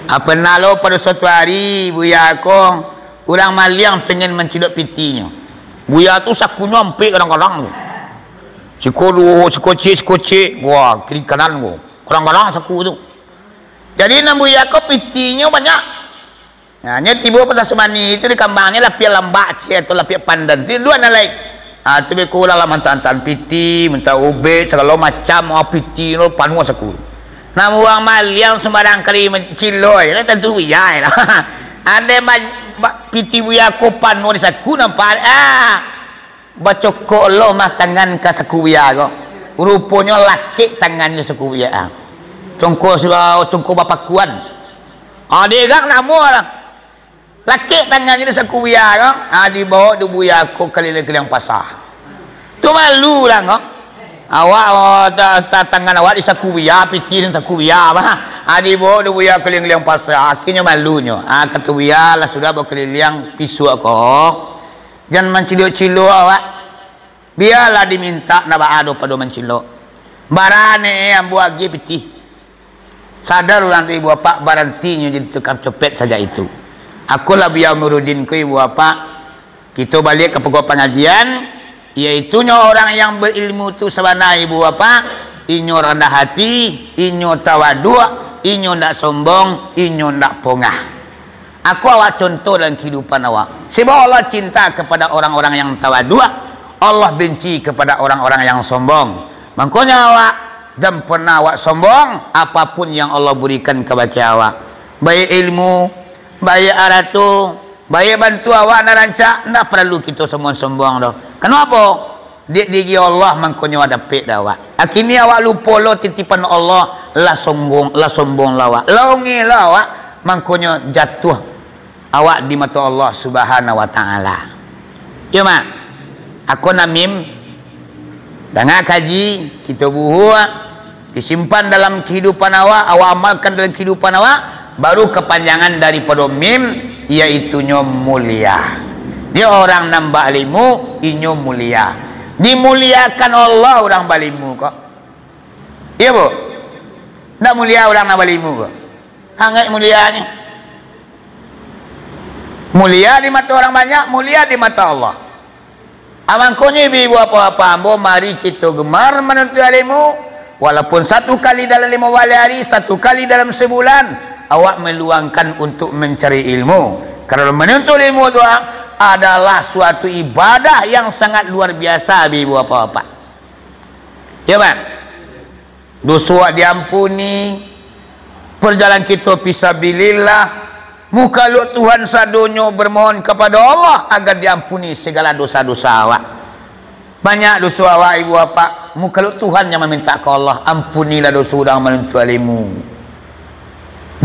Ah, pernah lo pado suatu ari, Buya ko, urang maliang pengen mancilok pitinyo. Buya tu sakunyo ampek kadang-kadang tu. Siko duo, siko ciek, siko ciek, wah, kiri kanan ko. Kadang-kadang saku tu. Jadi, nan Buya ko pitinyo banyak. Nah, nyo tibo Pasa Sumani tu di kambangnyo lapiak lambak ciek atau lapiak pandan tu, duo nan lain. Ah, tu beko urang lah mantan-antan piti, minta ubek, sagalo macam, ah, piti tu panuah saku. Nah, urang maliang sumbarang kali mancilok je lah, tantu Buya lah. Andai ma-, ba-, piti Buya ko panuah di saku, nampak, ah. Bacokok lo mah tangan ka saku Buya ko. Ruponyo lakek tangannyo saku Buya. Congko sura-, congko bapakuan. Ah, diagak namo lah. Lakek tangannyo di saku Buya ko. Ah, dibaok di Buya ko kaliliang-kaliliang pasa. Tu malu urang ko. Awak, oh, ta-, ta-, tangan awak di saku Buya, piti di saku Buya, bah. Ah, dibaok di Buya kaliliang-kaliliang pasa. Akhirnyo malunyo. Ah, kato Buya lah sudah bakaliliang pisuak ko. Jan mancilok-cilok awak. Bialah dimintak ndak baa doh pado mancilok. Barani ambo agiah pitih. Sadar urang tu, ibu bapak, barantinyo jadi tukang copet sajak itu. Aku lah Biau Nurudin ko, ibu bapak. Kito baliak ka pokok pangajian, yaitunyo orang yang berilmu tu sabana, ibu bapak, inyo randah hati, inyo tawaduak, inyo ndak sombong, inyo ndak pongah. Aku awak contoh dalam kehidupan awak. Sebab Allah cinta kepada orang-orang yang tawaduak, Allah benci kepada orang-orang yang sombong. Mangkonyo awak, jan pernah awak sombong, apapun yang Allah berikan kabake awak. Baik ilmu, baik arato, baik bantu awak nan rancak, ndak paralu kito sombong-sombong doh. Kanapo? Dek diri Allah, mangkonyo dapek dek awak. Kini awak lupo lo titipan Allah, lah sombong, lah sombong lo awak. Lah ongeh lo awak, mangkonyo jatuah awak di mato Allah Subhanahu wa Ta'ala. Iyo, Mak. Ako nan mim, danga kaji, kito buhua, disimpan dalam kehidupan awak, awak amalkan dalam kehidupan awak, baru kapanjangan daripado mim, yaitunyo mulia. Dia orang nan bailmu, inyo mulia. Dimuliakan Allah urang bailmu ko. Iyo, Bu? Ndak mulia urang nan bailmu ko? Sangaik mulianyo. Mulia di mato urang banyak, mulia di mato Allah. Ah, mangkonyo ibu-ibu, bapak-bapak ambo, mari kito gemar manuntut ilmu, walaupun satu kali dalam limo baleh hari, satu kali dalam sebulan, awak meluangkan untuk mencari ilmu. Karena menuntut ilmu tu, ah, adalah suatu ibadah yang sangat luar biasa, ibu-ibu, bapak-bapak. Ya, Bang? Doso awak diampuni, perjalanan kito fisabilillah, mukaluak Tuhan sadonyo bermohon kepada Allah agar diampuni segala dosa-dosa awak. Banyak doso awak, ibu bapak, mukaluak Tuhan yang meminta ke Allah, "Ampunilah doso urang manuntut ilmu."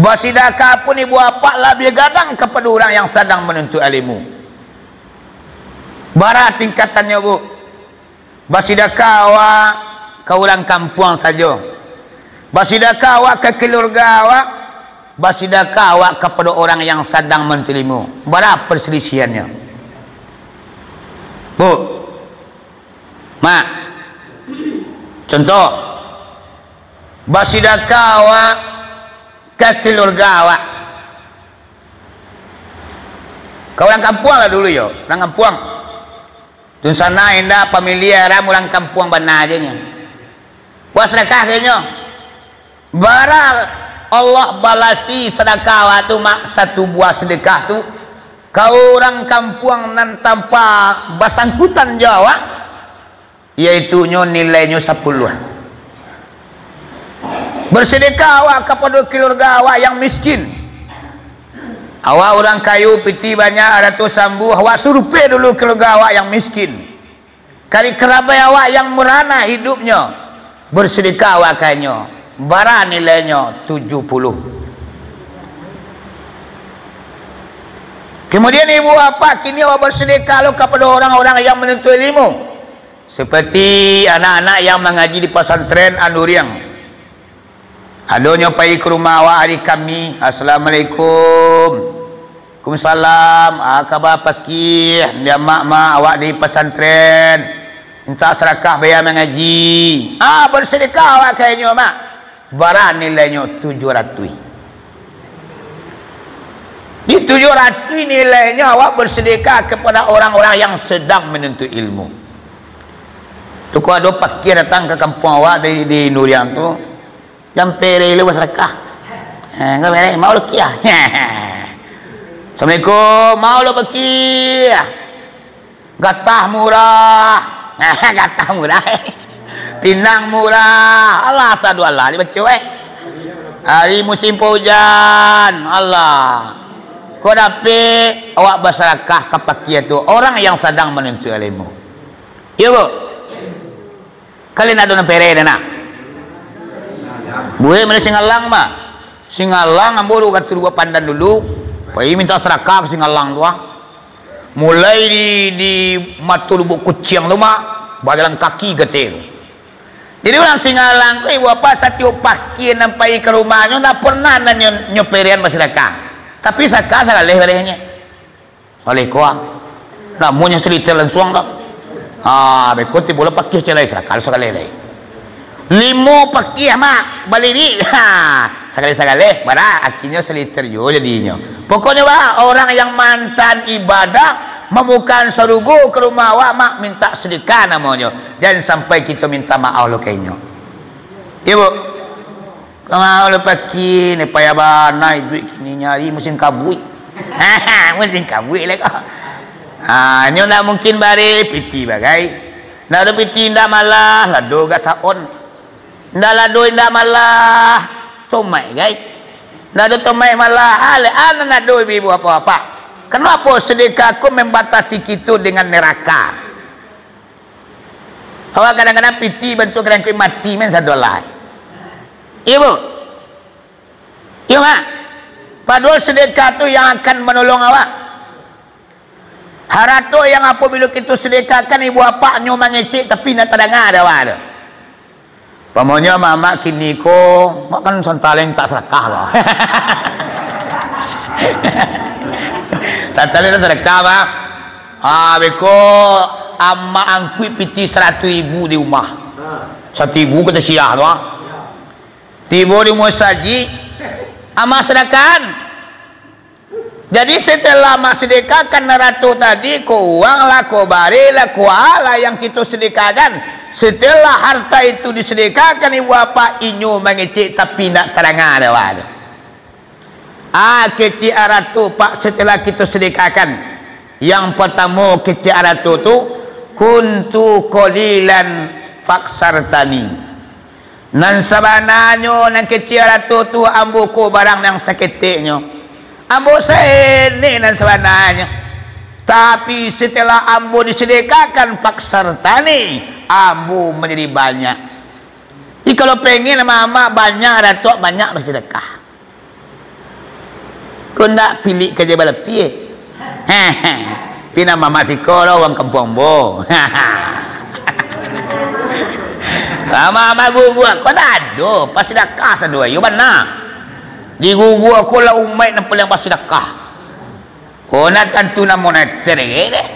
Basidakah pun ibu bapak labiah gadang kepada urang yang sadang manuntut ilmu. Bara tingkatannyo, Bu? Basidakah awak ka urang kampuang sajo. Basidakah awak ka keluarga awak. Basidakah awak kapado urang yang sadang manuntut ilmu. Bara perselisihannya? Bu, Mak, contoh, basidakah awak ka keluarga awak. Ka urang kampuang lah dulu yo, urang kampuang. Dunsanak indak, pamiliah urang kampuang bana je nyo. Buah sadakah kainyo. Bara Allah balasi sadakah awak tu, Mak, satu buah sadakah tu, ka urang kampuang nan tanpa basangkutan jo awak, yaitunyo nilainyo sapuluah. Basadakah awak kapado keluarga awak yang miskin. Awak urang kayo, pitih banyak, arato sambuah, awak surupek dulu keluarga awak yang miskin. Kari karabai awak yang marana hidupnyo, basadakah awak kainyo, bara nilainyo? Tujuah puluah. Kemudian ibu bapak, kini awak basadakah lo kapado urang-urang yang manuntut ilmu. Seperti anak-anak yang mangaji di pasantren Anuriang. Adonyo pai ka rumah awak ari Kamih, "Assalamualaikum." "Waalaikumsalam. Ah, kaba pakih, di amak, mak, awak di pasantren. Mintak sadakah baya mangaji." Ah, basadakah awak kainyo, Mak. Bara nilainyo? Tujuah ratuih. Di tujuah ratuih nilainyo awak basadakah kapado urang-urang yang sadang manuntut ilmu. Tu ko ado pakih datang ka kampuang awak dari, di Nuriang tu, "Jan pereh lo basadakah. Eh, jan pereh, mau lo kiah." "Assalamualaikum, mau lo bakiah." "Gatah murah." "Gatah murah. Pinang murah." Alah, sadu alah dibaco, eh. Ari musim paujan. Alah. Ko dapek awak basadakah ka pakih tu, urang yang sadang manuntut ilmu. Iyo, Bu? Kalian ado nan pereh dah, nah? Buek mano Singalang, mah. Singalang, ambo dulu ka Turuak Pandan dulu. Pai mintak sadakah ka Singalang tu, ah. Mulai di, di Mato Lubuk Kuciang tu, mah, bajalan kaki gateh tu. Jadi, urang Singalang tu, ibu bapak, satiok pakih nan pai ka rumahnyo, ndak pernah nan nyo, nyo perehan basadakah. Tapi, sadakah sagaleh-galehnyo. Saleh ko, ah. Namonyo saliter lansuang tu. Ha, beko tibo lah pakiah ciek lai, sakali sakali lai. Limo pakiah, Mak, balirik. Ha, sakali-sakali, bara, akhirnyo saliter juo jadinyo. Pokoknyo, Mak, orang yang mantan ibadah, mamukakan sarugo ka rumah awak, Mak, minta sedekah namonyo. Jan sampai kito minta maaf lo ka inyo. Iyo, Bu. Kamau lah pakiah ni, payah bana iduik kini, nyari musim kabuik. Musim kabuik lah ko. Ha, nyo ndak mungkin bareh piti bagai. Ndak ado piti indak malah, lado gak saon. Ndak lado indak malah, tomaik gai. Ndak ado tomaik malah, alek anan ado ibu-ibu bapak-bapak. Kenapa sedekah ko membatasi kito dengan neraka? Awak kadang-kadang piti bantuak kadang kuik mati, men sadolah. Iyo, Bu? Iyo, Mak? Padohal sedekah tu yang akan manolong awak. Harato yang apabilo kito sedekahkan ibu apak nyo mangecek tapi indak tadanga dek awak tu. Pamonyo amak-amak kini ko, mak kan santaleng tak sedekah, Mak. Santaleng tak sedekah, Mak. Ah, beko amak angkuik piti saratuih ribu di rumah. Saratuih ribu kata siah tu, ah. Tibo di musajik, amak sedekahan. Jadi, setelah amak sedekakan nan ratus tadi, ko uang lah, ko bareh lah, ko alah yang kito sedekakan. Setelah harta itu disedekakan ibu apak, inyo mangecek tapi indak tadanga dek awak tu. Ah, kecek arato, Pak, setelah kito sedekakan. Yang partamo kecek arato tu, kuntu qalilan faksartani. Nan sabananyo nan kecek arato tu ambo ko barang nan saketeknyo. Ambo saenek nan sabananyo. Tapi setelah ambo disedekakan faksartani, ambo manjadi banyak. Jadi kalau pengen amak-amak banyak arato, banyak basedekah. Ko ndak pilik ka jaba lapie. Pindah mamak siko lah urang kampuang ambo. Amak-amak guguak, ko ndak ado, pasidakah sado, iyo bana. Di guguak ko lah umaik nan paliang pasidakah. Ko ndak tantu namo nan terek deh.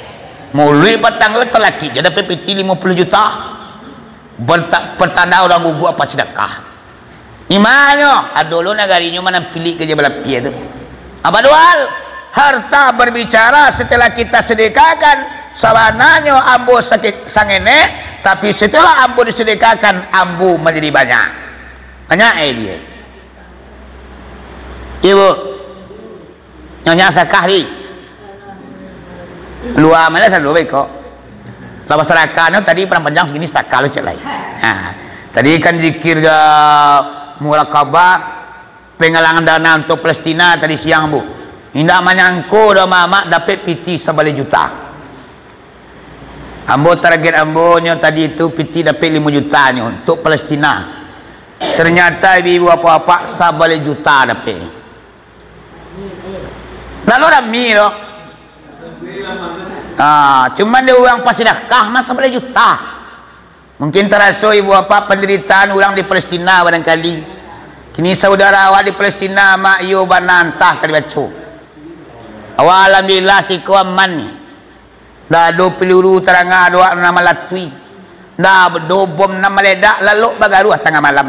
Muluik patang ko talakik jo dapek piti limo puluah juta. Perta-, pertanda urang guguak pasidakah. Imanyo, ado lo nagarinyo manampilik ka jaba lapie tu. Apa doal? Harta berbicara setelah kita sedekahkan, sabananyo ambo sakik sangenek, tapi setelah ambo disedekahkan, ambo manjadi banyak. Banyak eh dia. Ibu. Nyonya sakah di. Lua malah selalu baik kok. Lah masyarakat tu tadi perang panjang segini sakah lu cek lai. Ha. Tadi kan zikir ga murakabah, penggalangan dana untuk Palestina tadi siang, Bu. Indak manyangko doh mamak dapek piti sabaleh juta. Ambo target ambo nyo tadi tu piti dapek limo juta nyo untuk Palestina. Ternyata ibu-ibu apak-apak sabaleh juta dapek. Lalu rami tu. Ah, cuman dia urang pasidakah mah sabaleh juta. Mungkin taraso ibu apak panderitaan urang di Palestina barangkali. Kini saudara awak di Palestina, mak iyo bana antah ka dibaco. Awak alhamdulillah siko aman ni. Ndak ado peluru taranga doak nan malatui. Ndak ado bom nan maledak lalok bagaruah tangah malam.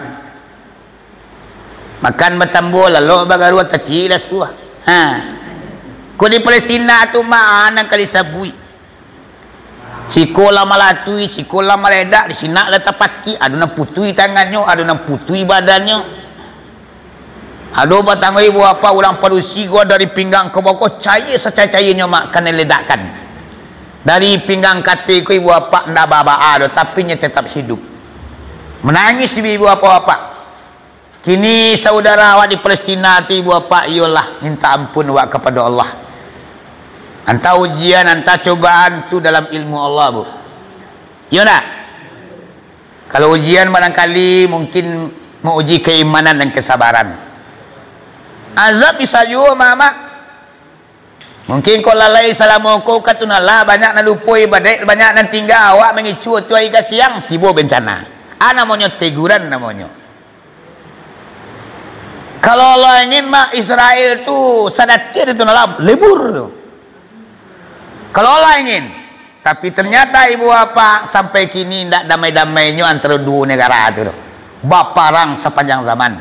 Makan batambua lalok bagaruah tacik lah suah. Ha. Ko di Palestina tu maan nan ka disabuik. Siko lah malatui, siko lah maledak, di sinan lah tapakik, ado nan putui tangannyo, ado nan putui badannyo. Ado batangah ibu apak urang padusi ko dari pinggang ka bawah ko caia sacaianyo mak kanai ledakkan. Dari pinggang katai ko ibu apak ndak babaa doh, tapi nyo tetap hidup. Manangih ibu apak-apak. Kini saudara awak di Palestina tu, ibu apak, iyolah minta ampun awak kapado Allah. Antah ujian, antah cobaan tu dalam ilmu Allah, Bu. Iyo ndak? Kalau ujian barangkali mungkin mauji keimanan dan kesabaran. Azab bisa juo, Mak. Mungkin kok lalai salamo ko ka tu nan lah, banyak nan lupo ibadaik, banyak nan tingga, awak mangicu tu ari ka siang, tibo bencana. Ah, namonyo teguran namonyo. Kalau Allah ingin, mak, Israel tu sadatia di tu nan lah, lebur tu. Kalau Allah ingin, Tapi ternyata ibu bapak sampai kini indak damai-damainyo antaro duo negara tu doh. Baparang sapanjang zaman.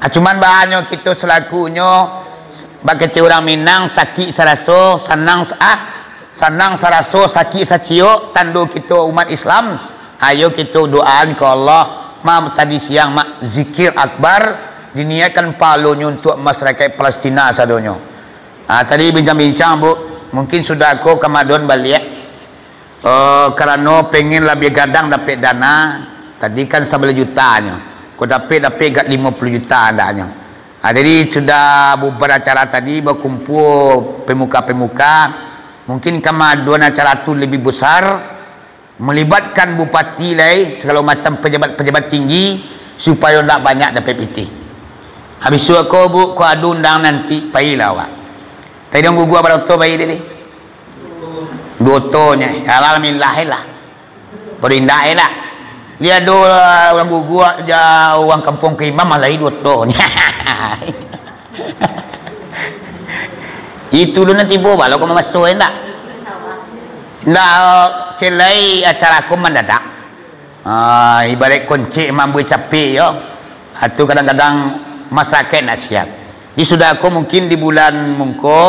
Ah, cuman bahanyo kito selakunyo, bak kecek urang Minang, sakik saraso, sanang sa-, ah, sanang saraso, sakik saciok, tando kito umat Islam. Ayo kito doaan ka Allah, ma-, tadi siang, mak, zikir akbar, diniatkan pahalonyo untuak masyarakaik Palestina sadonyo. Ah, tadi bincang-bincang, Bu, mungkin sudah ko ka Madon baliak. Eh, karano pengen labiah gadang dapek dana, tadi kan sabaleh jutanyo, ko dapek-dapek gak limo puluah juta andaknyo. Ah, jadi sudah bubar acara tadi, bakumpua pemuka-pemuka, mungkin ka Madon acara tu lebih besar, melibatkan bupati lai, sagalo macam pejabat-pejabat tinggi, supayo ndak banyak dapek pitih. Habis tu ko, Bu, ko ado undang nanti, pailah awak. Tadi dong guguak baraso pai tadi? Duo otonyo. Alhamdulillah lah. Pado indak elak. Dia ado, uh, urang guguak, ja, urang kampuang ka imam, malah duo otonyo. Itu dulu nanti tibo, balo ko mamaso, indak? Indak, uh, celai acara ko mandadak. Ah, ibarat koncek mambui capek yo. Ah, tu kadang-kadang masyarakat nak siap. Di sudah ko mungkin di bulan mungko,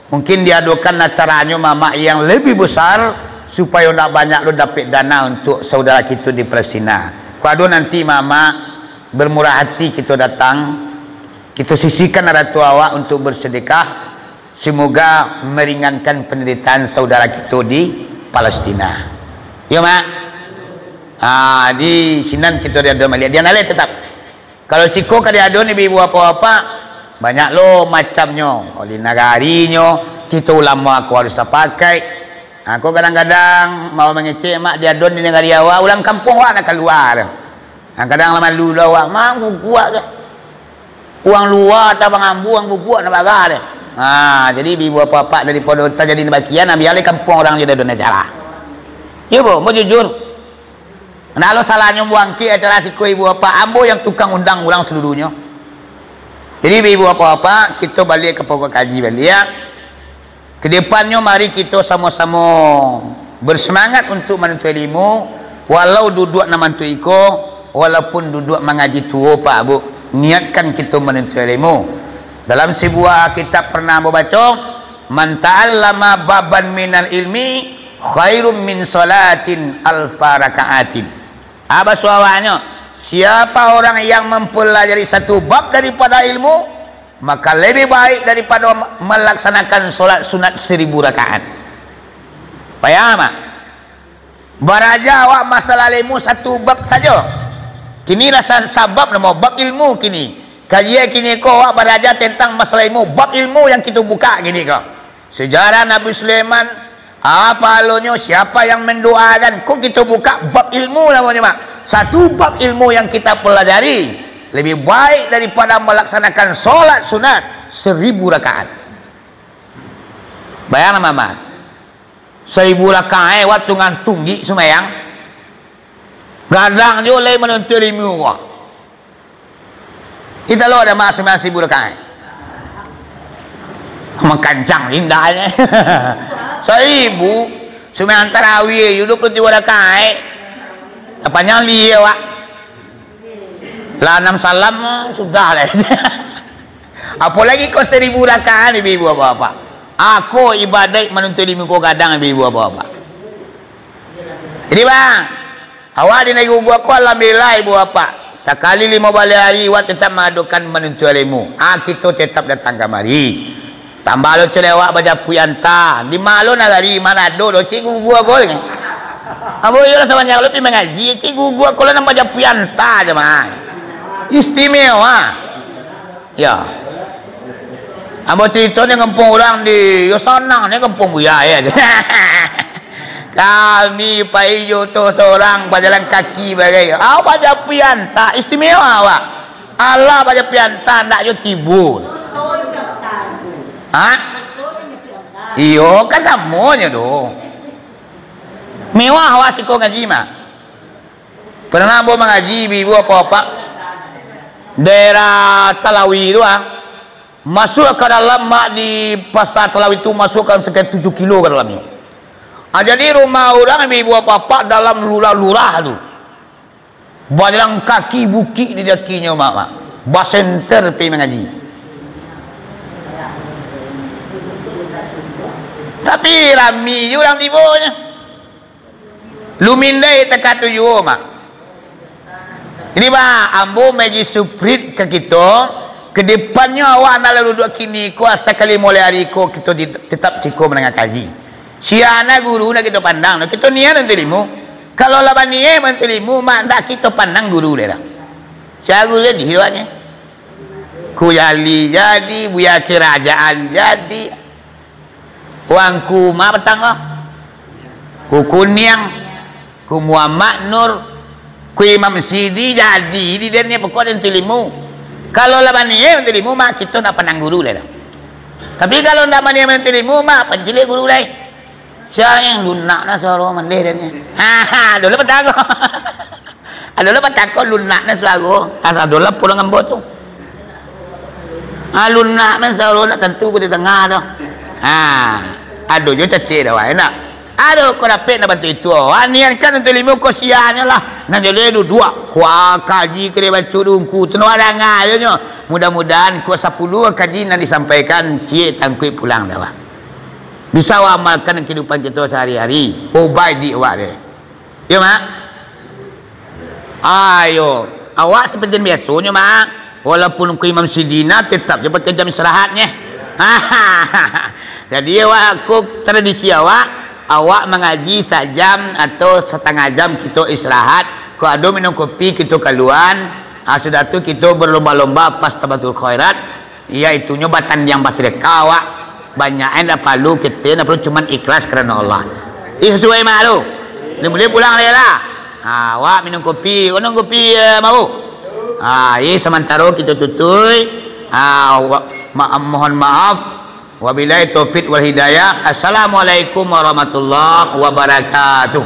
mungkin diadokan acaranyo mamak yang lebih besar, supayo nak banyak lo dapek dana untuk saudara kito di Palestina. Ko ado nanti mamak bermurah hati kito datang, kito sisihkan arato awak untuk bersedekah, semoga meringankan penderitaan saudara kito di Palestina. Yo, Mak? Ah, di sinan kito diado maliek. Di Anale tetap. Kalau siko ka diado ni, ibu-ibu, bapak-bapak, banyak lo macamnyo. Oleh nagarinyo, kito ulama ko harus sapakaik. Ah, ko kadang-kadang mau mangecek, Mak, diado di nagari awak, urang kampuang awak nak kalua. Kadang-kadang lah malu lo awak, "Mak, guguak ka. Urang lua tabang ambo, urang guguak nak bara." Ha, jadi ibu-ibu, bapak-bapak, daripado tajadi bakian, ambiak lai kampuang urang jo diado acara. Iyo, Bu, ambo jujur. Ndak lo salahnyo ambo angkek acara siko, ibu bapak. Ambo yang tukang undang urang salulunyo. Jadi, ibu bapak-bapak, kito baliak ka pokok kaji baliak. Kedepannyo, mari kito samo-samo bersemangat untuk manuntut ilmu, walau duduak nan mantuik iko, walaupun duduak mangaji tuo, Pak, Bu, niatkan kito manuntut ilmu. Dalam sebuah kitab pernah ambo baco, "Man ta'allama baban minal ilmi, khairum min salatin alfa raka'atin." Ah, baso awaknyo, siapa orang yang mempelajari satu bab daripada ilmu, maka lebih baik daripada melaksanakan solat sunat seribu rakaat. Paham, Mak? Baraja awak masalah ilmu satu bab sajo. Kini lah sa-, sabab namo bab ilmu kini. Kaji kini ko awak baraja tentang masalah ilmu, bab ilmu yang kito buka kini ko. Sejarah Nabi Sulaiman, ah, pahalonyo siapa yang mendoakan, ko kito buka bab ilmu namonyo, Mak. Satu bab ilmu yang kita pelajari lebih baik daripada melaksanakan solat sunat seribu rakaat. Bayangkan, Mamak. Saribu rakaat, eh, waktu ngantungi sumayang. Gadang jo lai manuntut ilmu ko. Kita lo ada mak sumayang saribu rakaat. Makancang lindahnya. Saribu, sumayang tarawih, dua puluh tiga rakaat. Apa nyali awak? Lah anam salam, sudah lah. Apolagi ko saribu rakaat, ibu-ibu, bapak-bapak. Ako ibadaik manuntut ilmu ko gadang, ibu-ibu, bapak-bapak. Jadi, bang, awak di nagari guguak ko, alhamdulillah, ibu, bapak. Sakali limo baleh ari, awak tetap maadokan manuntut ilmu. Ah, kito tetap datang kamari. Tambah lo celewak bajapuik anta. Di ma lo nagari, Manado lo, cik guguak ko ni. Ambo iyo lah sabanyak lo pi mangaji, cik guguak ko lo nan bajapuik anta je, mah. Istimewa. Ya. Ambo carito ni kampuang urang di, yo sanang ni kampuang buya, ya. Kami pai jo tu sorang bajalan kaki bagai. Ah, bajapuik anta, istimewa awak. Alah bajapuik anta, ndak jo tibo. Ha? Iyo, kan samonyo tu. Mewah awak siko ngaji mah. Pernah ambo mangaji ibu-ibu, bapak-bapak. Daerah Talawi tu, ah. Masuk ka dalam, mak, di Pasar Talawi tu, masuk ka dalam sakian tujuh kilo ka dalamnyo. Ah, jadi rumah urang ibu apak-apak dalam lurah-lurah tu. Bajalan kaki bukik didakinyo, Mak, Mak. Basenter pi mangaji. Tapi rami je urang tibonyo. Lumindai takah tu juo, Mak. Jadi, Mak, ambo maji suprit ka kito, ka depannyo awak nan lah duduak kini ko, asa kalimo ari ko kito di-, tetap siko mandanga kaji. Sia nan guru nak kito pandang, kito niaik manuntut ilmu. Kalau lah baniaik manuntut ilmu, Mak, ndak kito pandang guru lai doh. Sia guru jadi awaknyo. Kujali jadi, buya karajaan jadi. Wangku ma patang ko? Ku Kuniang, Ku Muhammad Nur, Ku Imam Sidi jadi di den ni pokok den tilimu. Kalau lah baniaik manuntut ilmu, Mak, kito ndak pandang guru lai doh. Tapi kalau ndak baniaik manuntut ilmu, Mak, pancilek guru lai. Sia nan lunak na suaro mandeh den ni. Ha, ha, dulu patang ko. Ado lah batako lunak nan suaro. Asa ado lah pulang ambo tu. Ah, lunak nan suaro nak tantu ko di tangah tu. Ha, ado jo cacek dah, wah, enak. Ado ko dapek nak bantu itu. Ah, niatkan manuntut ilmu ko sianyo lah. Nan jadi duduak. Kuah kaji kiri baco dungku. Tu nak danga ajo nyo. Mudah-mudahan ko sapuluh kaji nan disampaikan ciek tangkuik pulang dah, wah. Bisa wah amalkan kehidupan kito sehari-hari. Obai di awak deh. Yo, Mak? Ayo, awak seperti biasonyo, Mak. Walaupun ko Imam Sidina, tetap jo pakai jam istirahatnyo. Jadi, awak ko tradisi awak, awak mangaji sajam atau satangah jam kito istirahat. Ko ado minum kopi, kito kaluan. Ah, sudah tu kito berlomba-lomba pas tabatul khairat. Iyo, itunyo batandiang basadakah awak. Banyak indak paralu, kito indak paralu, cuman ikhlas karano Allah. Ih, sasuai mah tu. Dah buliah pulang lai lah. Ha, awak minum kopi, minum kopi, eh, mau. Ha, ih, samantaro kito tutui. Ha, wa-, ma-, mohon maaf. Wabillahi taufik wal hidayah. Assalamualaikum warahmatullahi wabarakatuh.